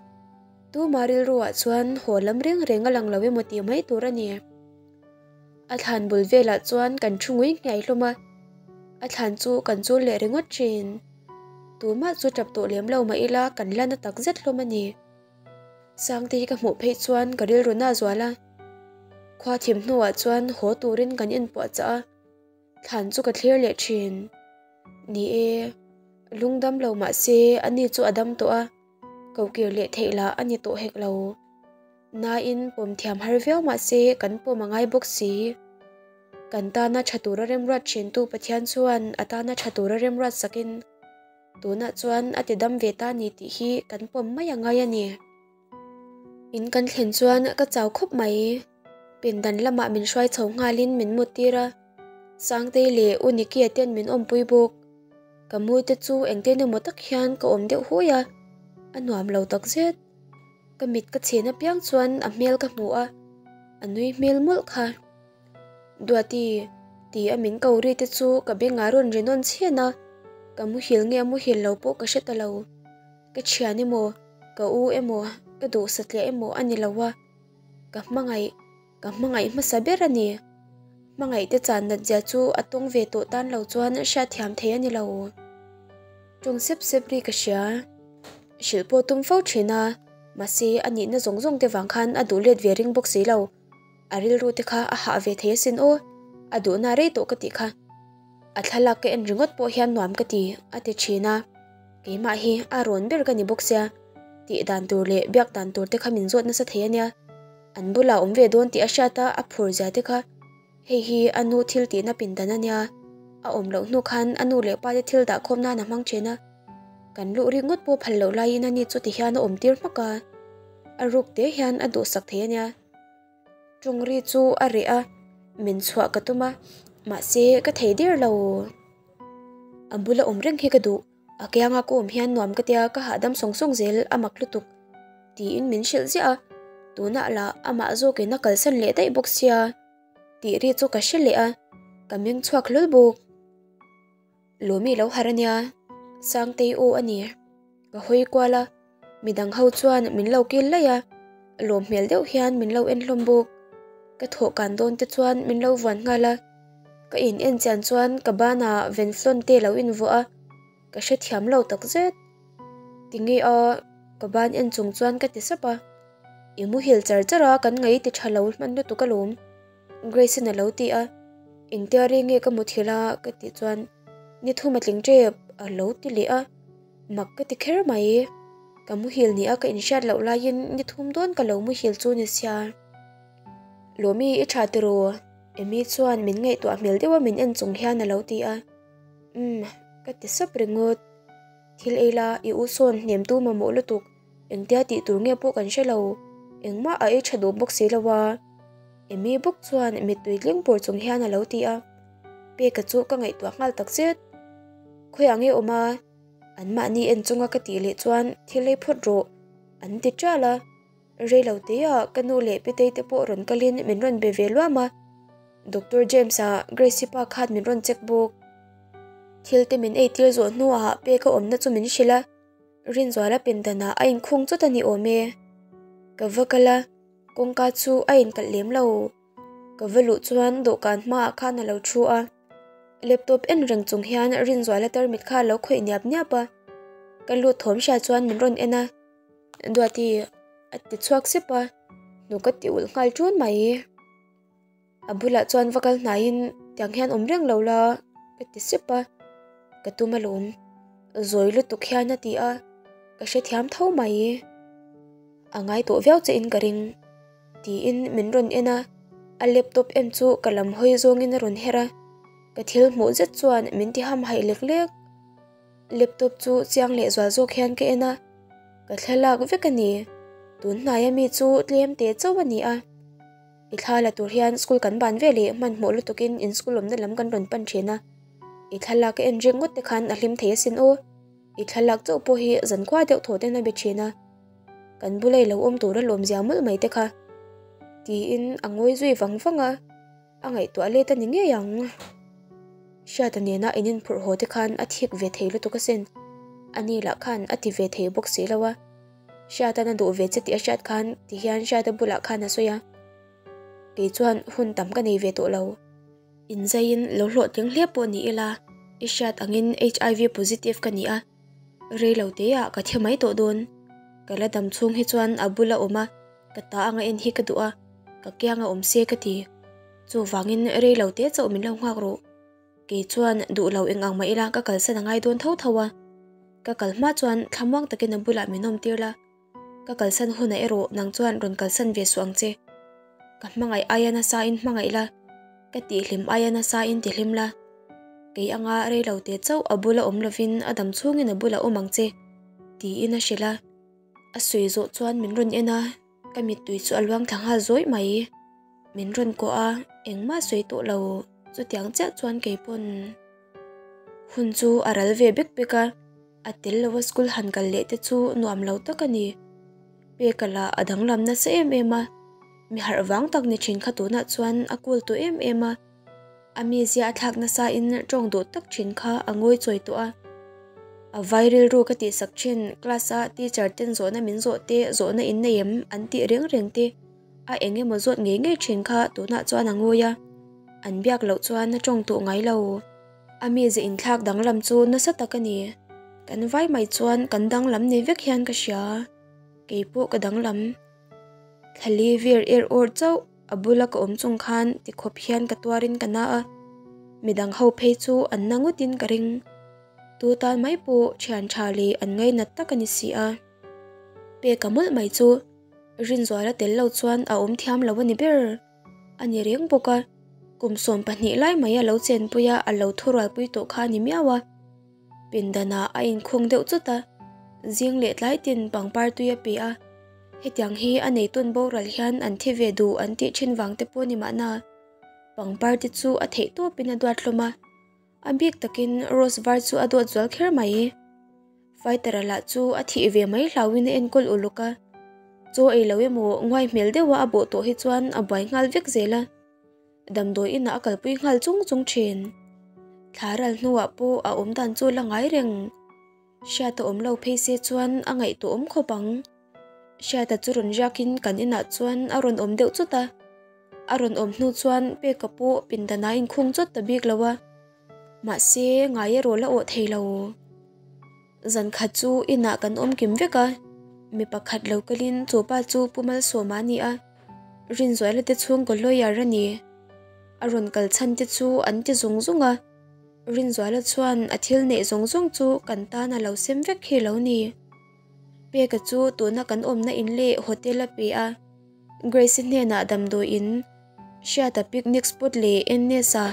Tuma rilruah chuan haw lam reng reng a lang lo emaw tih mai tur a ni. A thlan bul velah chuan kan thu ngui nghiai hlawm a, a thlan chu kan chul leh ringawt thin. Tumah chu tap tawh lem lo mah ila kan la na tak zet hlawm a ni. Sangte hi ka hmuh phei chuan ka rilru na zual a. Khua thim hnuah chuan haw turin kan inpuahchah a. Thlan chu ka thlir leh thin. Ni e, lungdam lo mah se ani chu a dam tawh a. Ko kir leh theih lah a ni tawh hek lo. Nain pawm thiam har viau mah se kan pawm a ngai bawk si. Kan tana tha tura remruat thintu Pathian chuan a tana tha tura remruat sakin tunah chuan a ti dam ve ta ni tih hi kan pawm mai a ngai a ni. In kan thlen chuan ka chau khawp mai. Pindan lamah min hruai chho nghalin min mut tir a. Sangtei leh U Nikia ten min awmpui bawk. Ka mui te chu engtin emaw tak hian ka awm deuh hui a, a nuam lo tak zet. Ka mit ka chhen apiang chuan a hmel ka hmu a, a nui hmel mawlh kha. Duati, ti a min ko ri te chu ka bengah rawn ri nawn chhen a, ka muhil nge muhil lo pawh ka hre ta lo. Ka thian emaw, ka u emaw, ka duh satliah emaw a ni lo a, ka hmangaih. Ka hmangaih hmasa ber a ni. Hmangaihte chan nat zia chu a tawng ve tawh tan lo chuan hriatthiam thei a ni lo. Tawng sep sep ri ka hria. Hrilh pawh tum fo thin a, mahse a nihna zawng zawng te vang khan a duh let ve ring bawk si lo. A rilru te kha a hah ve thei asin aw, a duhna rei tawh ka tih kha. A thlalak ka en ringawt pawh hian nuam ka ti, a ti thin a. Keimah hi a rawn ber ka ni bawk sia, tih dan tur leh biak dan tur te kha min zawt nasa thei a nia. An bulah awm ve dawn tih a hriat a, a phur zia te kha. Hei hi a nu thil tihna pindan a nia, a awm loh hnu khan a nu leh pa te thil dah khawm nan a hmang thin a. Kan luh rik ngawt pawh phal loh laiin a ni chu ti hian a awm tir hmak a, a ruk te hian a duhsak thei a nia. Tawngri chu a reh a, min chhuah ka tum a, mahse ka thei der lo. A bula awm reng hi ka duh, a kianga ka awm hian nuam ka tia ka hahdam sawng sawng zel a mak lutuk tiin min hrilh ziah a, tunah lah amah zawkin a kalsan leh daih bawk sia tih ri chu ka hre leh a, ka meng chhuak hlawl bawk. Lawmi lo harh a nia, Sangtei aw a ni. Ka hawi kual a, midang ho chuan min lo kil laih a, lawm hmel deuh hian min lo en hlawm bawk. Ka thawh kan dawn te chuan min lo vuan nghal a, ka in en chian chuan ka banah venflon te lo invuah a, ka hrethiam lo tak zet. Tinge a, ka ban en chung chuan ka ti sap a, I muhil char char a kan ngaih ti tha lo hman lutuk alawm. Grace-in a lo ti a, Engtia ri nge ka muthilh a? ka tih chuan Ni thum a tling tep a lo ti leh a, mak ka ti kher mai. Ka muhil ni a ka inhriat loh laiin ni thum dawn ka lo muhil chu ni sia. Lawmi i tha tiraw? Amy chuan min ngaihtuah hmel deuha min en chung hian a lo ti a, Umm ka ti sap ringawt. Thil ei la i u sawn hnem tu mamawh lutuk. Engtia tih tur nge pawh kan hre lo, engmah a ei tha duh bawk si lo a. Amy bawk chuan mittui tling pur chung hian a lo ti a, Peka chu ka ngaihtuah nghal tak zet. Khawiah nge awm a? Anmahni en chunga ka tih leh chuan thil ei phawt rawh an ti ṭal a. Rei lo teah ka nu leh Pitei te pawh rawn kalin min rawn be ve luam a. Doctor James-a Grace-i pa khan min rawn check bawk. Thil te min eitir zawh hnuah Peka awmna chu min hrilh a. Rinzuala pindanah a inkhung chawt a ni awm e. Ka va kal a, kawngka chu a inkalh lem lo. Ka va luh chuan dawhkan hmaah khan a lo thu a. Laptop en reng chung hian Rinzuala tarmit kha a lo khawih niap niap a. Ka lut thawm hria chuan min rawn en a, Duati a ti chhuak sep a, hnuk a ti ulh nghal ṭun mai. A bulah chuan va kal hnaiin tiang hian awm reng lo la ka ti sep a, ka tum alawm. Zawi lutuk hian a ti a, ka hrethiam tho mai. A ngai tawh viau che in ka ring tiin min rawn en a, a laptop em chu ka lam hawi zawngin a rawn her a, ka thil hmuh zet chuan min ti hamhaih lek lek. Laptop chu chiang leh zual zawk hian ka en a, ka thlalak vek a ni. Tun hnaia mi chu tlem teh chauh a ni a. I thla la tur hian school kan ban ve leh hmanhmawh lutukin in school awmna lam kan rawn pan thin a. I thlalak ka en reng ngawt te khan a hlim thei asin aw. I thlalak chauh pawh hi zankhua deuh thaw ten a be thin a. Kan bula i lo awm tur a lawmzia mawlh mai te kha. Tiin a ngawi zui vang vang a, a ngaihtuah let a ni ngei ang. Hriata nena in inphurh haw te khan a thik ve thei lutuk asin. Ani lah khan a ti ve thei bawk si lo a. Hriatan a duh ve che tih a hriat khan ti hian Hriata bulah khan a sawi a, kei chuan hun tam ka nei ve tawh lo. Inzaiin lo hlawhtling hle pawh ni ila, i hriat angin HIV positive ka ni a, rei lo teah ka thi mai tawh dawn. Ka la dam chhung hi chuan a bula awm a, ka ta anga en hi ka duh a, ka kianga awm se ka ti. Chuvangin rei lo te chauh min lo nghak rawh. Kei chuan duh lo eng ang mah ila ka kalsan a ngai dawn tho tho a. Ka kal hma chuan thlamuang takin a bulah min awm tir la, ka kalsan hunah erawh nang chuan rawn kalsan ve suh ang che. Ka hmangaih aia nasa in hmangaih la, ka tihhlim aia nasa in tihhlim la. Kei anga rei lo te chauh a bula awm lovin a dam chhungin a bulah awm ang che, tiin a hrilh a. A sawi zawh chuan min rawn en a, ka mittui chu a luang thla nghal zawih mai. Min rawn kawh a, engmah sawi tawh lo, chutiang chiah chuan kei pawn. Hun chu a ral ve bek bek a, a tel lova school han kal leh te chu nuam lo tak a ni. Peka lah a danglam nasa em em a, mi harh vang tak ni thin kha tunah chuan a cool tawh em em a. A mizia a thlak nasa in tawng duh tak thin kha a ngawi chawi tawh a. A vai rilru ka tihsak thin, class a teacher ten zawhna min zawh te, zawhna in nei em an tih reng reng te. A eng emaw zawt ngei ngei thin kha tunah chuan a ngawi a, an biak loh chuan a tawng tawh ngai lo. A mize inthlak danglam chu nasa tak a ni. Kan vai mai chuan kan danglam ni vek hian ka hria. Kei pawh ka danglam. Thlali vir er awr chauh a bula ka awm chung khan tikhawp hian ka tuarin ka na a, midang ho phei chu an na ngawtin ka ring. Tu tan mai pawh thian tha leh an ngainat tak a ni si a. Peka mawlh mai chu Rinzuala tel lo chuan a awm thiam lo a ni ber. A ni reng bawk a, kum 12 lai mai a lo chenpui a, a lo thurualpui tawh kha a ni miau a. Pindanah a inkhung deuh chut a, zing leh tlai tin pangpar tui a pe a. Hetiang hi a neitun boral hian an thi ve duh an tih thin vang te pawh a ni mahna. Pangpar te chu a theih tawpin a duat hlawm a, a bik takin rose var chu a duat zual kher mai. Fighter-a lah chu a thih ve mai hlauhin a enkawl uluk a, chaw ei lo emaw nguai hmel deuha a bawh tawh hi chuan a buai nghal vek zel a, damdawi inah a kalpui nghal chung chung thin. Thla ral hnuah pawh a awm dan chu la ngai reng. Hriata awm lo phei se chuan a ngaihtuah awm khawp ang. Hriata chu rawn riakin kan inah chuan a rawn awm deuh chawt a, a rawn awm hnu chuan Peka pawh pindan a inkhung chawt ta bik lo a, mahse ngai erawh la awh thei lo. Zan khat chu inah kan awm kim vek a, mi pakhat lo kalin chu pa chu Pu Malsawma a ni a, Rinzuala te chhungkaw lawyer a ni. A rawn kal chhan te chu an ti zung zung a. Rinzuala chuan a thil neih zawng zawng chu kan tan a lo sem vek khi lo ni. Peka chu tuna kan awmna in leh hotel a pe a, Grace-i hnenah damdawi in, Hriata picnic spot leh Ennes-a,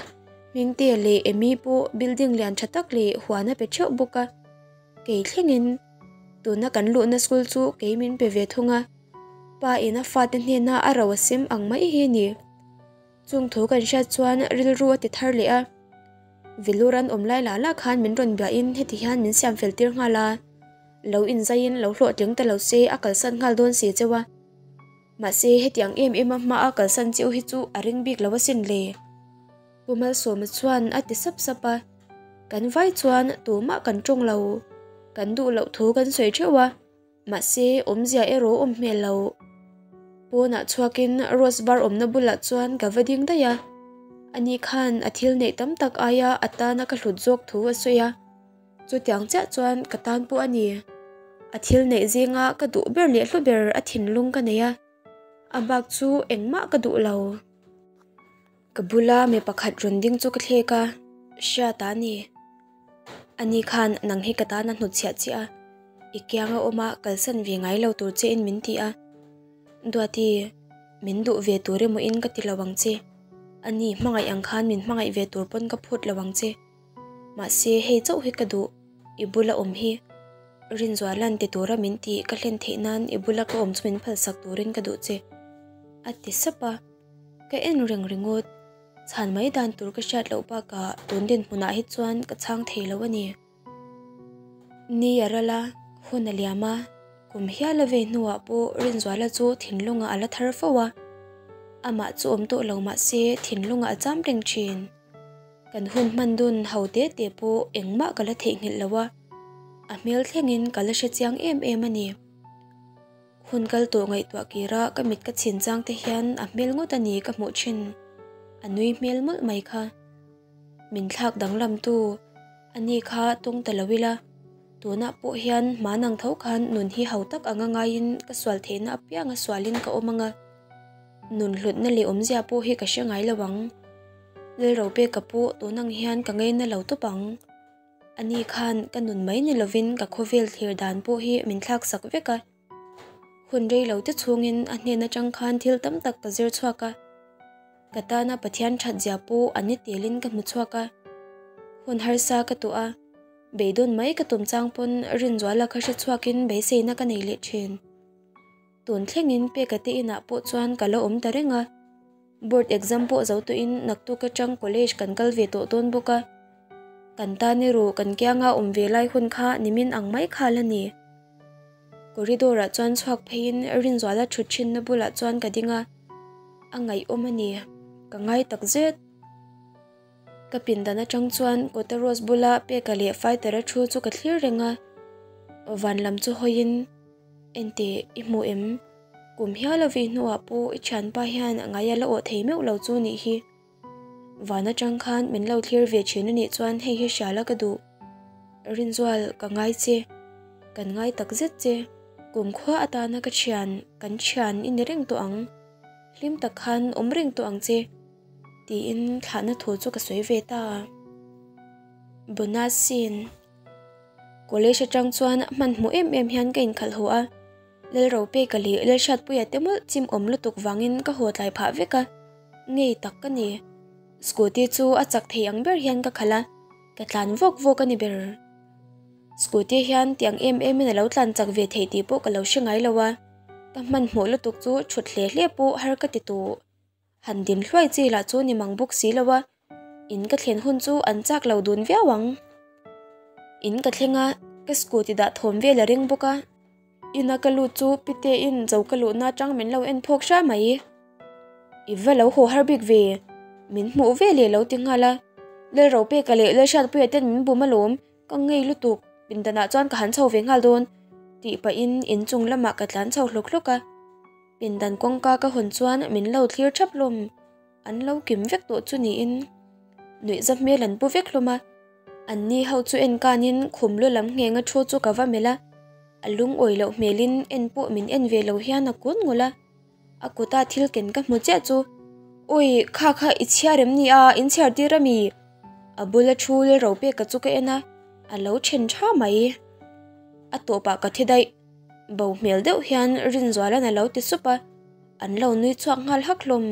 Hmingtea leh Amy pawh building lian tha tak leh huan a pe theuh bawk a. Kei thlengin tuna kan luhna school chu kei min pe ve thung a, pa in a fate hnena a ro a sem ang mai hi a ni. Chung thu kan hriat chuan rilru a ti thar leh a, Vilur an awm lai lah lah khan min rawn biahin heti hian min siam fel tir nghal a, lo inzaiin lo hlawhtling ta lo se a kalsan nghal dawn si cheu a. Mahse hetiang em em a hma a kalsan cheu hi chu a ring bik lo asin le. Pu Malsawma chuan a ti sap sap a, kan vai chuan tumah kan tawng lo, kan duh loh thu kan sawi theuh a. Mahse, awmzia erawh awm hmel lo. Pawnah chhuakin Rose var awmna bulah chuan ka va ding daih a. Ani khan a thil neih tam tak aia a tana ka hlut zawk thu a sawi a. Chutiang chiah chuan ka tan pawh a ni. A thil neih zinga ka duh ber leh hlu ber a thinlung ka nei a. A bak chu engmah ka duh lo. Ka bula mi pakhat rawn ding chu ka thlek a, Hriata a ni. Ani khan nang hi ka tan a hnutchhiah che a, i kianga awma kalsan ve ngai lo tur che in min ti a. Duati, min duh ve tur emaw in ka ti lo ang che. Ani hmangaih ang khan min hmangaih ve tur pawn ka phut lo ang che. Mahse hei chauh hi ka duh, i bula awm hi. Rinzuala'n ti tura min tih ka hlen theih nan i bula ka awm chu min phalsak turin ka duh che. A ti sap a. Ka en reng ringawt, chhan mai dan tur ka hriat loh bakah tun dinhmunah hi chuan ka chhang thei lo a ni. Ni a ral a, hun a liam a, kum hial a vei hnuah pawh Rinzuala chu thinlungah a la thar fo a, amah chu awm tawh lo mah se thinlungah a cham reng thin. Kan hun hman dun ho te te pawh engmah ka la theihnghilh lo a, a hmel thlengin ka la hrechiang em em a ni. Hun kal tawh ngaihtuah kira ka mit ka chhin chang te hian a hmel ngawt a ni ka hmuh thin. A nui hmel mawlh mai kha. Min thlak danglam tu a ni kha tawng ta lo ila, tunah pawh hian hman ang tho khan nun hi ho tak anga ngaiin ka sual theihna apianga sualin ka awm anga, nun hlutna leh awmzia pawh hi ka hre ngai lo ang. Lalropeka pawh tun ang hian ka ngaina lo tawp ang. Ani khan ka nun mai ni lovin ka khawvel thlir dan pawh hi min thlak sak vek a. Hun rei lo te chhungin a hnen atang khan thil tam tak ka zir chhuak a. Ka tana Pathian that zia pawh a ni telin ka hmu chhuak a. Hun harsa ka tuah a, beidawn mai ka tum chang pawn Rinzuala kha hre chhuakin beiseina ka nei leh thin. Tun thlengin Peka te inah pawh chuan ka la awm ta reng a. Board exam pawh zo tawhin naktuk atang college kan kal ve tawh dawn bawk a. Kan tan erawh kan kianga awm ve lai hun kha nimin ang mai khal a ni. Corridor ah chuan chhuak pheiin Rinzuala thut thinna bulah chuan ka ding a, a ngaihawm a ni, ka ngai tak zet. Ka pindan atang chuan kawta Rose bula Peka leh Fighter-a thu chu ka thlir reng a, van lam chu hawiin, Enteh, i hmu em? Kum hial a vei hnuah pawh i thianpa hian a ngai a la awh thei meuh lo chu nih hi. Van atang khan min lo thlir ve thin a nih chuan hei hi hria la ka duh. Rinzual, ka ngai che. Kan ngai tak zet che. Kumkhua atana ka thian, kan thian i ni reng tawh ang. Hlim tak khan awm reng tawh ang che. Tiin thlahna thu chu ka sawi ve ta. Bonus scene. College atang chuan hmanhmawh em em hian ka inkhalh haw a, Lalropeka leh Lalhriatpuia te mawlh chim awm lutuk vangin ka haw tlai phah vek a, ngei tak ka ni. Scooty chu a chak thei ang ber hian ka khalh a, ka tlan vawk vawk a ni ber. Scooty hian tiang em em in a lo tlan chak ve thei tih pawh ka lo hre ngai lo a, ka hmanhmawh lutuk chu thut hle hle pawh har ka ti tawh. Han din hluai chi lah chu ni mang bawk si lo a, in ka thlen hun chu an chak lo dun viau ang. In ka thleng a, ka scooty dah thawm vel a ring bawk a, ina ka lut chu pite in zo ka luhna atang min lo en phawk hra mai. I va lo haw har bik ve, min hmuh ve leh lo ti nghal a, Lalropeka leh Lalhriatpuia ten min bum alawm, ka ngei lutuk, pindanah chuan ka han chho ve nghal dawn tih pahin inchung lamah ka tlan chho hlawk hlawk a. Pindan kawngka ka hawn chuan min lo thlir thap hlawm, an lo kim vek tawh chu niin nuihza hmel an pu vek hlawm a, an ni ho chu en kanin khum lu lam nghenga thu chu ka va melh a, a lungawi loh hmelin en pawh min en ve lo hian a kun ngawlh a, a kuta thil ken ka hmu chiah chu Awi kha kha i chhiar em ni a, in chhiar tir a mi? A bula thu rilro peka chu ka en a, a lo then tha mai. A tawpah ka thi daih. Bo hmel deuh hian Rinzuala'n a lo ti sup a, an lo nui chhuak nghal hak hlawm.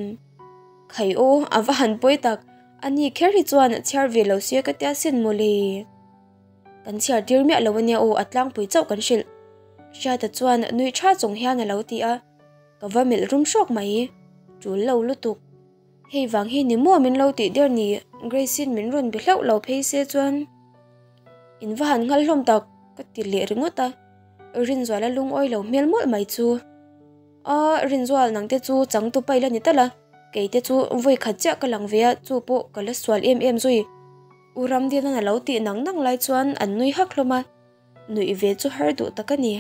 Khai aw, a va han pawi tak, a ni kher hi chuan chhiar ve lo se ka tia sin mawle. Kan chhiar tir miah lo ania aw, a tlangpui chauh kan hrilh. Hriata chuan nui tha chung hian a lo ti a, ka va melh rum hrawk mai, tul lo lutuk. Hei vang hi ni maw min lo tih der ni, Grace-in min rawn be hlauh lo phei se chuan in va han nghal hlawm tak ka ti leh ringawt a, Rinzuala lungawi lo hmel mawlh mai chu. A, Rinzual nang te chu changtu pail a ni tal a, kei te chu vawi khat chiah ka lang ve a, chu pawh ka la sual em em zui. U Ramdina'n a lo tih nang nang lai chuan an nui hak hlawm a, nuih ve chu har duh tak a ni.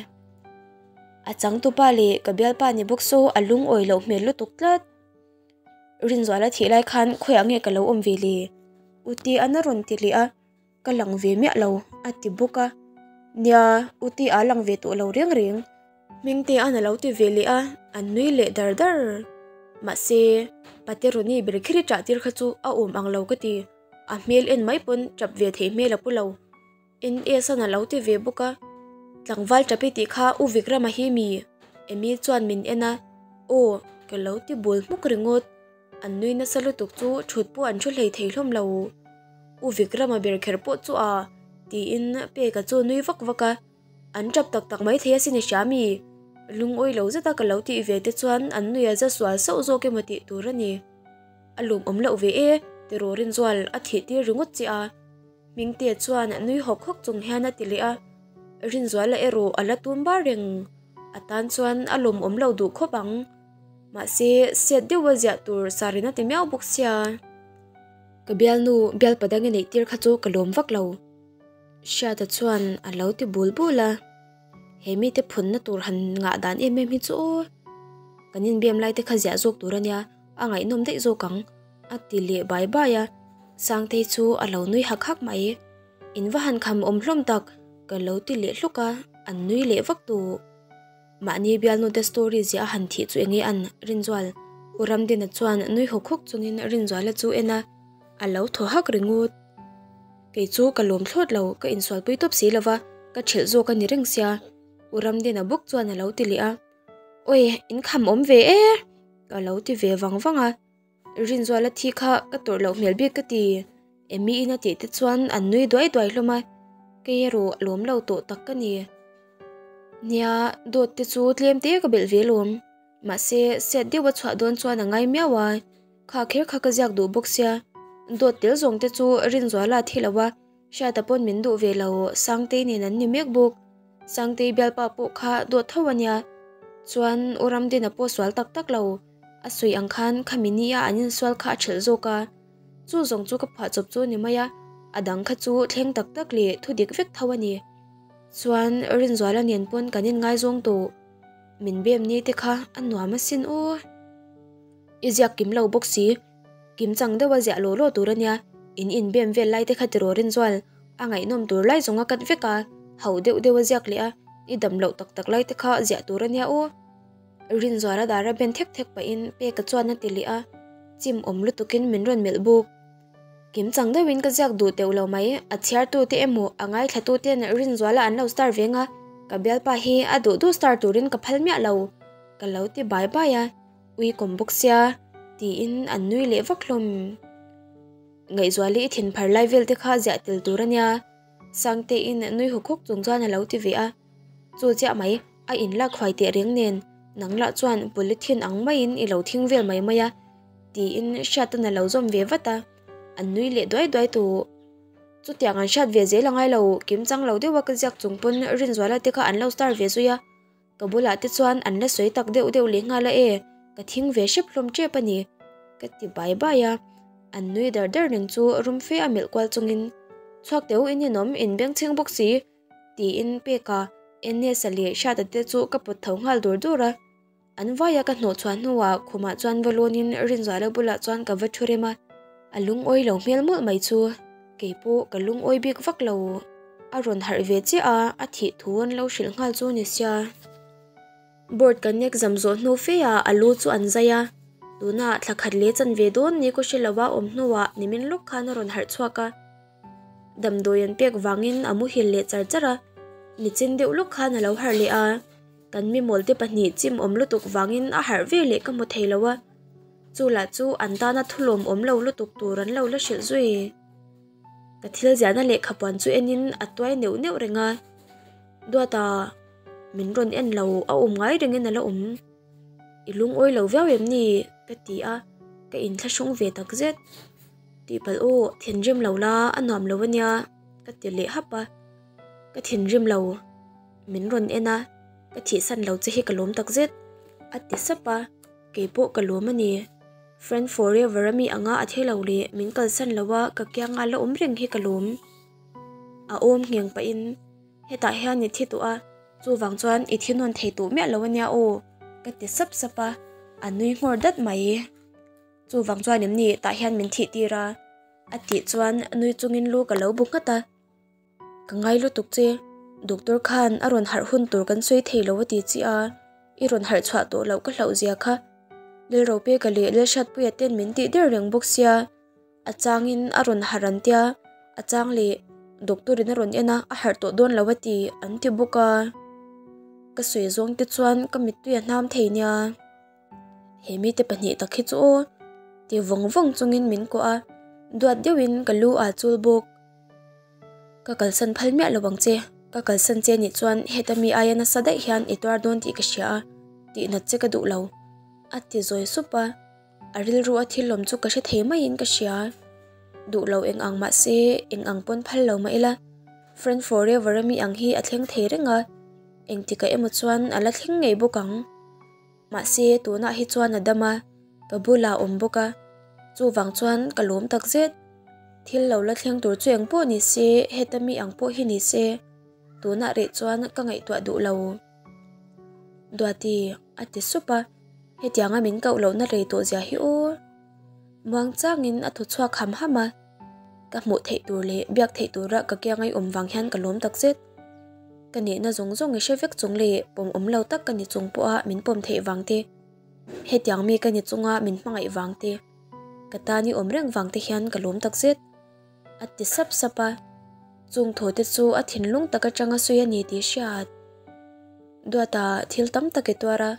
A changtupa leh ka bialpa ni bawk saw a lungawi loh hmel lutuk tlat. Rinzuala thih lai khan khawiah nge ka lo awm ve le? U Ti-a'n a rawn ti leh a, ka lang ve miah lo a ti bawk a. Nia, U Ti-a lang ve tawh lo reng reng. Hmingte-a'n a lo ti ve leh a, an nui leh dar dar. Mahse, Pate Ronnie ber kher i ṭah tir kha chu a awm ang lo ka ti. A hmel en mai pawn ṭap ve theih hmel a pu lo. NS-a'n a lo ti ve bawk a, Tlangval ṭapi tih kha U Vikrama hi mi? Amy chuan min en a, Aw, ka lo ti bul hmuk ringawt. An nui nasa lutuk chu ṭhut pawh an ṭhu hlei thei hlawm lo. U Vikrama ber kher pawh chu a, tiin Peka chu a nui vak vak a, An ṭap tak tak maithei asin i hria mi? Lungawi lo zeta ka lo tih ve te chuan an nui a za sual sauh zawk emaw tih tur a ni. A lawmawm loh ve e, tiraw Rinzual a thih tir ringawt che a. Hmingtea chuan nui hawk hawk chung hian a ti leh a, Rinzuala erawh a la tum bar reng, a tan chuan a lawmawm lo duh khawp ang. Mahse, set deuha ziah tur Sarin a ti miau bawk sia. Ka bialnu bialpa dang i neih tir kha chu ka lawm vak lo, Hriata chuan a lo ti bul bul a. He mite phunna tur han ngah dan em em hi chu aw. Kan inbiam lai te kha ziah zawk tur a nia, a ngaihnawm daih zawk ang. A ti leh bai bai a, Sangtei chu a lo nui hak hak mai. In va han kham awm hlawm tak, ka lo ti leh hluk a, an nui leh vak tawh. Mahni bialnute story ziah a han thih chu enge an Rinzual? U Ramdina chuan nui hawk hawk chungin Rinzuala chu en a, a lo thaw hak ringawt. Kei chu ka lawm thlawt lo, ka insualpui tawp si lova, ka ṭhelh zawk a ni reng sia, U Ramdina bawk chuan a lo ti leh a. Awi, in kham awm ve e! Ka lo ti ve vang vang a. Rinzuala thi kha ka tawrh loh hmel bik ka ti. Emi in a tih te chuan an nui duai duai hlawm a, kei erawh lawm lo tawh tak ka ni. Nia, dawt te chu tlem te ka belh ve lawm. Mahse, set deuh a chhuah dawn chuan a ngai miau a, kha kher kha ka ziak duh bawk sia. Dawt tel zawng te chu Rinzuala a thi lo a, Hriata pawn min duh ve lo, Sangtei nen an ni mek bawk. Sangtei bialpa pawh kha dawt tho a nia. Chuan U Ramdina pawh sual tak tak lo. A sawi ang khan khami nia an insual kha a ṭhelh zawk a, chu zawng chu ka phuah chawp chu a ni mai a, a dang kha chu thleng tak tak leh thu dik vek tho a ni. Chuan Rinzuala nen pawn kan inngaizawng tawh, min bem ni te kha a nuam asin aw. I ziak kim lo bawk si, kim chang deuha ziah law law tur a nia, in inbem vel lai te kha tiraw Rinzual, a ngaihnawm tur lai zawng a kat vek a, hauh deuh deuha ziak leh a, i dam loh tak tak lai te kha ziah tur a nia aw. Rinzuala dara ben thek thek pahin Peka chuan a ti leh a, chim awm lutukin min rawn melh bawk. Kim chang deuhin ka ziak duh teuh lo mai, a chhiartute emaw a ngaithlatuten Rinzuala an lo star veng a, ka bialpa hi a duh duh star turin ka phal miah lo, ka lo ti bai bai a, ui kawm bawk sia, tiin an nui leh vak hlawm. Ngaihzuali i thin phar lai vel te kha ziah tel tur a nia, Sangtein nui hawk hawk chung chuan a lo ti ve a, chu chiah mai, a inlak huai teh reng nen, nang lah chuan polythene ang maiin i lo thing vel mai mai a, tiin Hriatan a lo zawm ve vat a, an nui leh duai duai tawh. Chutiang an hriat ve zel a ngai lo, kim chang lo deuha ka ziak chung pawn Rinzuala te kha an lo star ve zui a, ka bulah te chuan an la sawi tak deuh deuh leh nghal a e, ka thing ve hrep hlawm tep a ni, ka ti bai bai a, an nui dar dar reng chu rum fe a melh kual chungin, Chhuak teu in ninawm in bengchheng bawk si, tiin Peka, Ns-a leh Hriata te chu ka pawt tho nghal dur dur a. An vaia ka hnawh chhuah hnuah khumah chuan va lawnin Rinzuala bulah chuan ka va thu rem a, a lungawi lo hmel mawlh mai chu kei pawh ka lungawi bik vak lo. A rawn harh ve chiah a, a thih thu an lo hrilh nghal chu ni sia. Board kan exam zawh hnu fe ah a lu chu an zai a, tunah thla khat leh chanve dawn ni ka hre lo a awm hnuah nimin lawk khan a rawn harh chhuak a. Damdawi an pek vangin a muhil leh char char a, nichin deuh lawk khan a lo harh leh a, kan mimawlte pahnih chim awm lutuk vangin a harh ve leh ka hmu thei lo a, chu lah chu an tana thulawm awm lo lutuk tur an lo la hrilh zui. Ka thil ziahna lehkhapuan chu enin a tuai neuh neuh reng a, Duata, min rawn en lo a awm ngai rengin a la awm. I lungawi lo viau em ni? ka ti a, ka inthlahrung ve takzet. Tihpalh aw, thinrim lo la, a nuam lo ania, ka ti leh hap a. Ka thinrim lo, min rawn en a, ka thihsan lo che hi ka lawm takzet, a ti sap a, keipawh ka lawm a ni. Friend forever a mi anga a thi lo leh min kalsan lo a, ka kianga la awm reng hi ka lawm. A awm ngheng pahin, hetah hian i thi tawh a, chuvang chuan i thi nawn thei tawh miah lo ania aw, ka ti sap sap a, a nui nghawr dat mai. Chuvang chuan em ni tah hian min thih tir a? A tih chuan nui chungin lu ka lo bu nghat a. Ka ngai lutuk che, doctor khan a rawn harh hun tur kan sawi thei lo a ti chiah a, i rawn harh chhuah tawh loh ka hlauh zia kha. Lalropeka leh Lalhriatpuia ten min tih der reng bawk sia, a changin a rawn harh an tia, a chang leh doctor in a rawn en a, a harh tawh dawn lo a ti an ti bawk a. Ka sawi zawng te chuan ka mittui a hnam thei nia. He mite pahnih tak hi chu aw ti vawng vawng chungin min kuah a, duat deuhin ka lu aa chul bawk. Ka kalsan phal miah lo ang che, ka kalsan che nih chuan heta mi aia nasa daih hian i tuar dawn tih ka hria a, tihnat che ka duh lo, a ti zawi sup a, a rilru a thil lawm chu ka hre thei maiin ka hria. Duh lo eng ang mah se, eng ang pawn phal lo mah ila, Friend forever a mi ang hi a thleng thei reng a, engtikah emaw chuan a la thleng ngei bawk ang. Mahse tunah hi chuan a dam a, ka bulah a awm bawk a, chuvang chuan ka lawm tak zet. Thil lo la thleng tur chu eng pawh ni se, heta mi ang pawh hi ni se, tunah reh chuan ka ngaihtuah duh lo. Duati a ti sup a, hetianga min koh lohna rei tawh zia hi aw. Muang changin a thaw chhuak ham ham a, ka hmuh theih tur leh biak theih tura ka kiang a i awm vang hian ka lawm tak zet. Ka nihna zawng zawng i hre vek chung leh pawm awm lo tak ka ni chung pawha min pawm theih vang te, hetiang mi ka ni chunga min hmangaih vang te, ka tan i awm reng vang te hian ka lawm tak zet. A ti sap sap a, chung thaw te chu a thinlung tak atanga sawi a ni tih hriat. Duata thil tam tak i tuar a,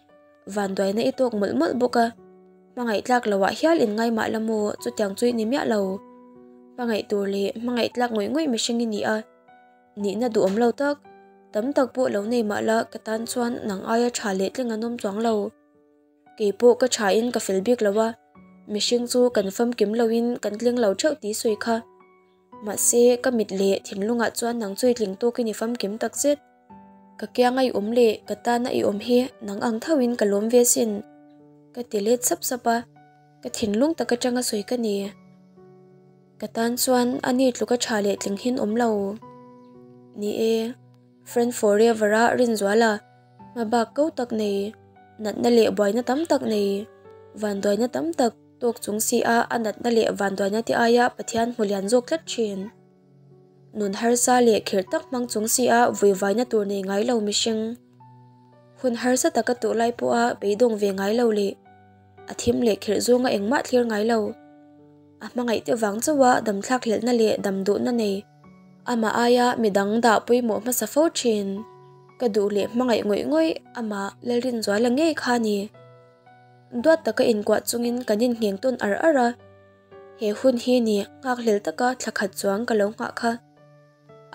vanduaina i tawk mawlh mawlh bawk a, hmangaih tlak loah hial in ngai mah la maw chutiang chu i ni miah lo. Hmangaih tur leh hmangaih tlak ngawih ngawih mihring i ni a, nihna duhawm lo tak, tam tak pawh lo nei mah la ka tan chuan nang aia tha leh tling an awm chuang lo. Kei pawh ka tha in ka fel bik lo a, mihring chu kan famkim lo in kan tling lo theuh tih sawi kha. Mahse ka mit leh thinlungah chuan nang chu i tling tawk in i famkim tak zet. Ka kianga i awm leh ka tana i awm hi nang ang tho in ka lawm ve sin. Ka ti let sap sap a, ka thinlung tak atanga sawi ka ni. Ka tan chuan a ni tluka tha leh tling hin awm lo. Ni e, Friend Forever a Rinzuala hma bak ko tak nei, natna leh buaina tam tak nei, vanduaina tam tak tawk chung si a a natna leh vanduaina te aia Pathian hmu lian zawk tlat thin. Nun harsa leh khirh tak hmang chung si a vuivaina tur nei ngai lo mihring. Hun harsa taka tawh lai pawha beidawng ve ngai lo leh a thim leh khirh zawnga engmah thlir ngai lo. A hmangaih te vang chauha dam thlakhlelhna leh dam duhna nei, amah aia midang dah pawimawh hmasa fo thin. Ka duh leh hmangaih ngawih ngawih amah Lalrinzuala ngei kha a ni. Duat taka inkuah chungin kan inngheng tawn ar ar a, he hun hi ni nghakhlel taka thla khat chuang ka lo nghah kha.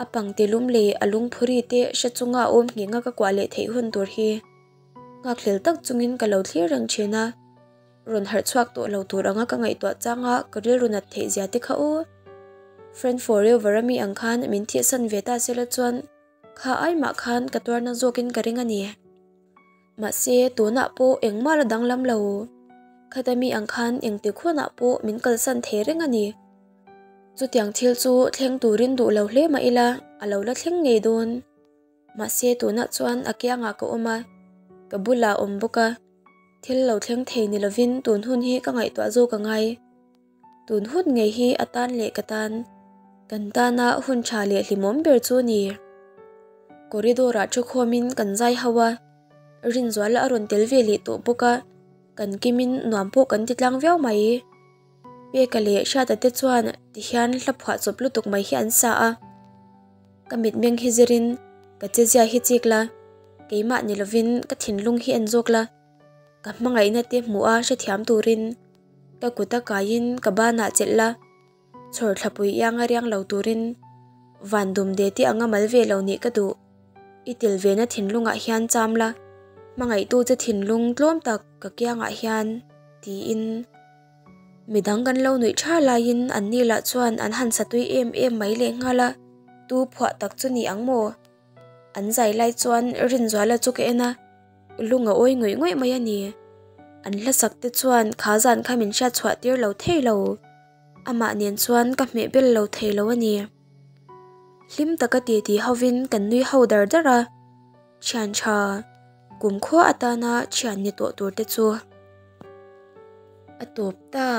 A pangti lum leh a lungphuri te hre chunga a awm nghenga ka kuah leh theih hun tur hi nghakhlel tak chungin ka lo thlir reng thin a. Rawn harh chhuak tawh lo tur anga ka ngaihtuah changa ka rilru nat theih zia te kha aw. Friend forever a mi ang khan min thihsan ve ta sela chuan kha ai mah khan ka tuarna zawkin ka ring a ni. Mahse tunah pawh engmah la danglam lo. Khata mi ang khan engtik hunah pawh min kalsan thei reng a ni. Chutiang thil chu thleng turin duh lo hle mah ila a lo la thleng ngei dawn. Mahse tunah chuan a kiangah ka awm a, ka bulah a awm bawk a, thil lo thleng thei ni lovin tun hun hi ka ngaihtuah zawk a ngai. Tun hun ngei hi a tan leh ka tan, kan tana hun tha leh hlimawm ber chu a ni. Corridor ah thukhawmin kan zai ho a, Rinzuala a rawn tel ve leh tawh bawk a, kan kimin nuam pawh kan ti tlang viau mai. Peka leh Hriata te chuan tihian hla phuah chawp lutuk mai hi an sa a, ka mitmeng hi zirin ka chezia hi chik la, keimah ni lovin ka thinlung hi en zawk la, ka hmangaihna te hmuh a hrethiam turin ka kut a kaiin ka banah chelh la, chhawr thlapui ianga riang lo turin van dum de te anga mal ve lo nih ka duh, i tel vena thinlungah hian cham la, hmangaihtu che thinlung tlawm tak ka kiangah hian tiin. Midang kan lo nuih tha laiin an ni lah chuan an han sa tui em em mai leh nghal a, tu phuah tak chu ni ang maw? An zai lai chuan Rinzuala chu ka en a, lung a awi ngawih ngawih mai a ni. An hla sak te chuan kha zan kha min hriat chhuah tir lo thei lo, amah nen chuan ka hmeh bel lo thei lo a ni. Hlim taka titi hovin kan nui ho dar dar a, thian tha. Kumkhua atana thian ni tawh tur te chu a tawp ta.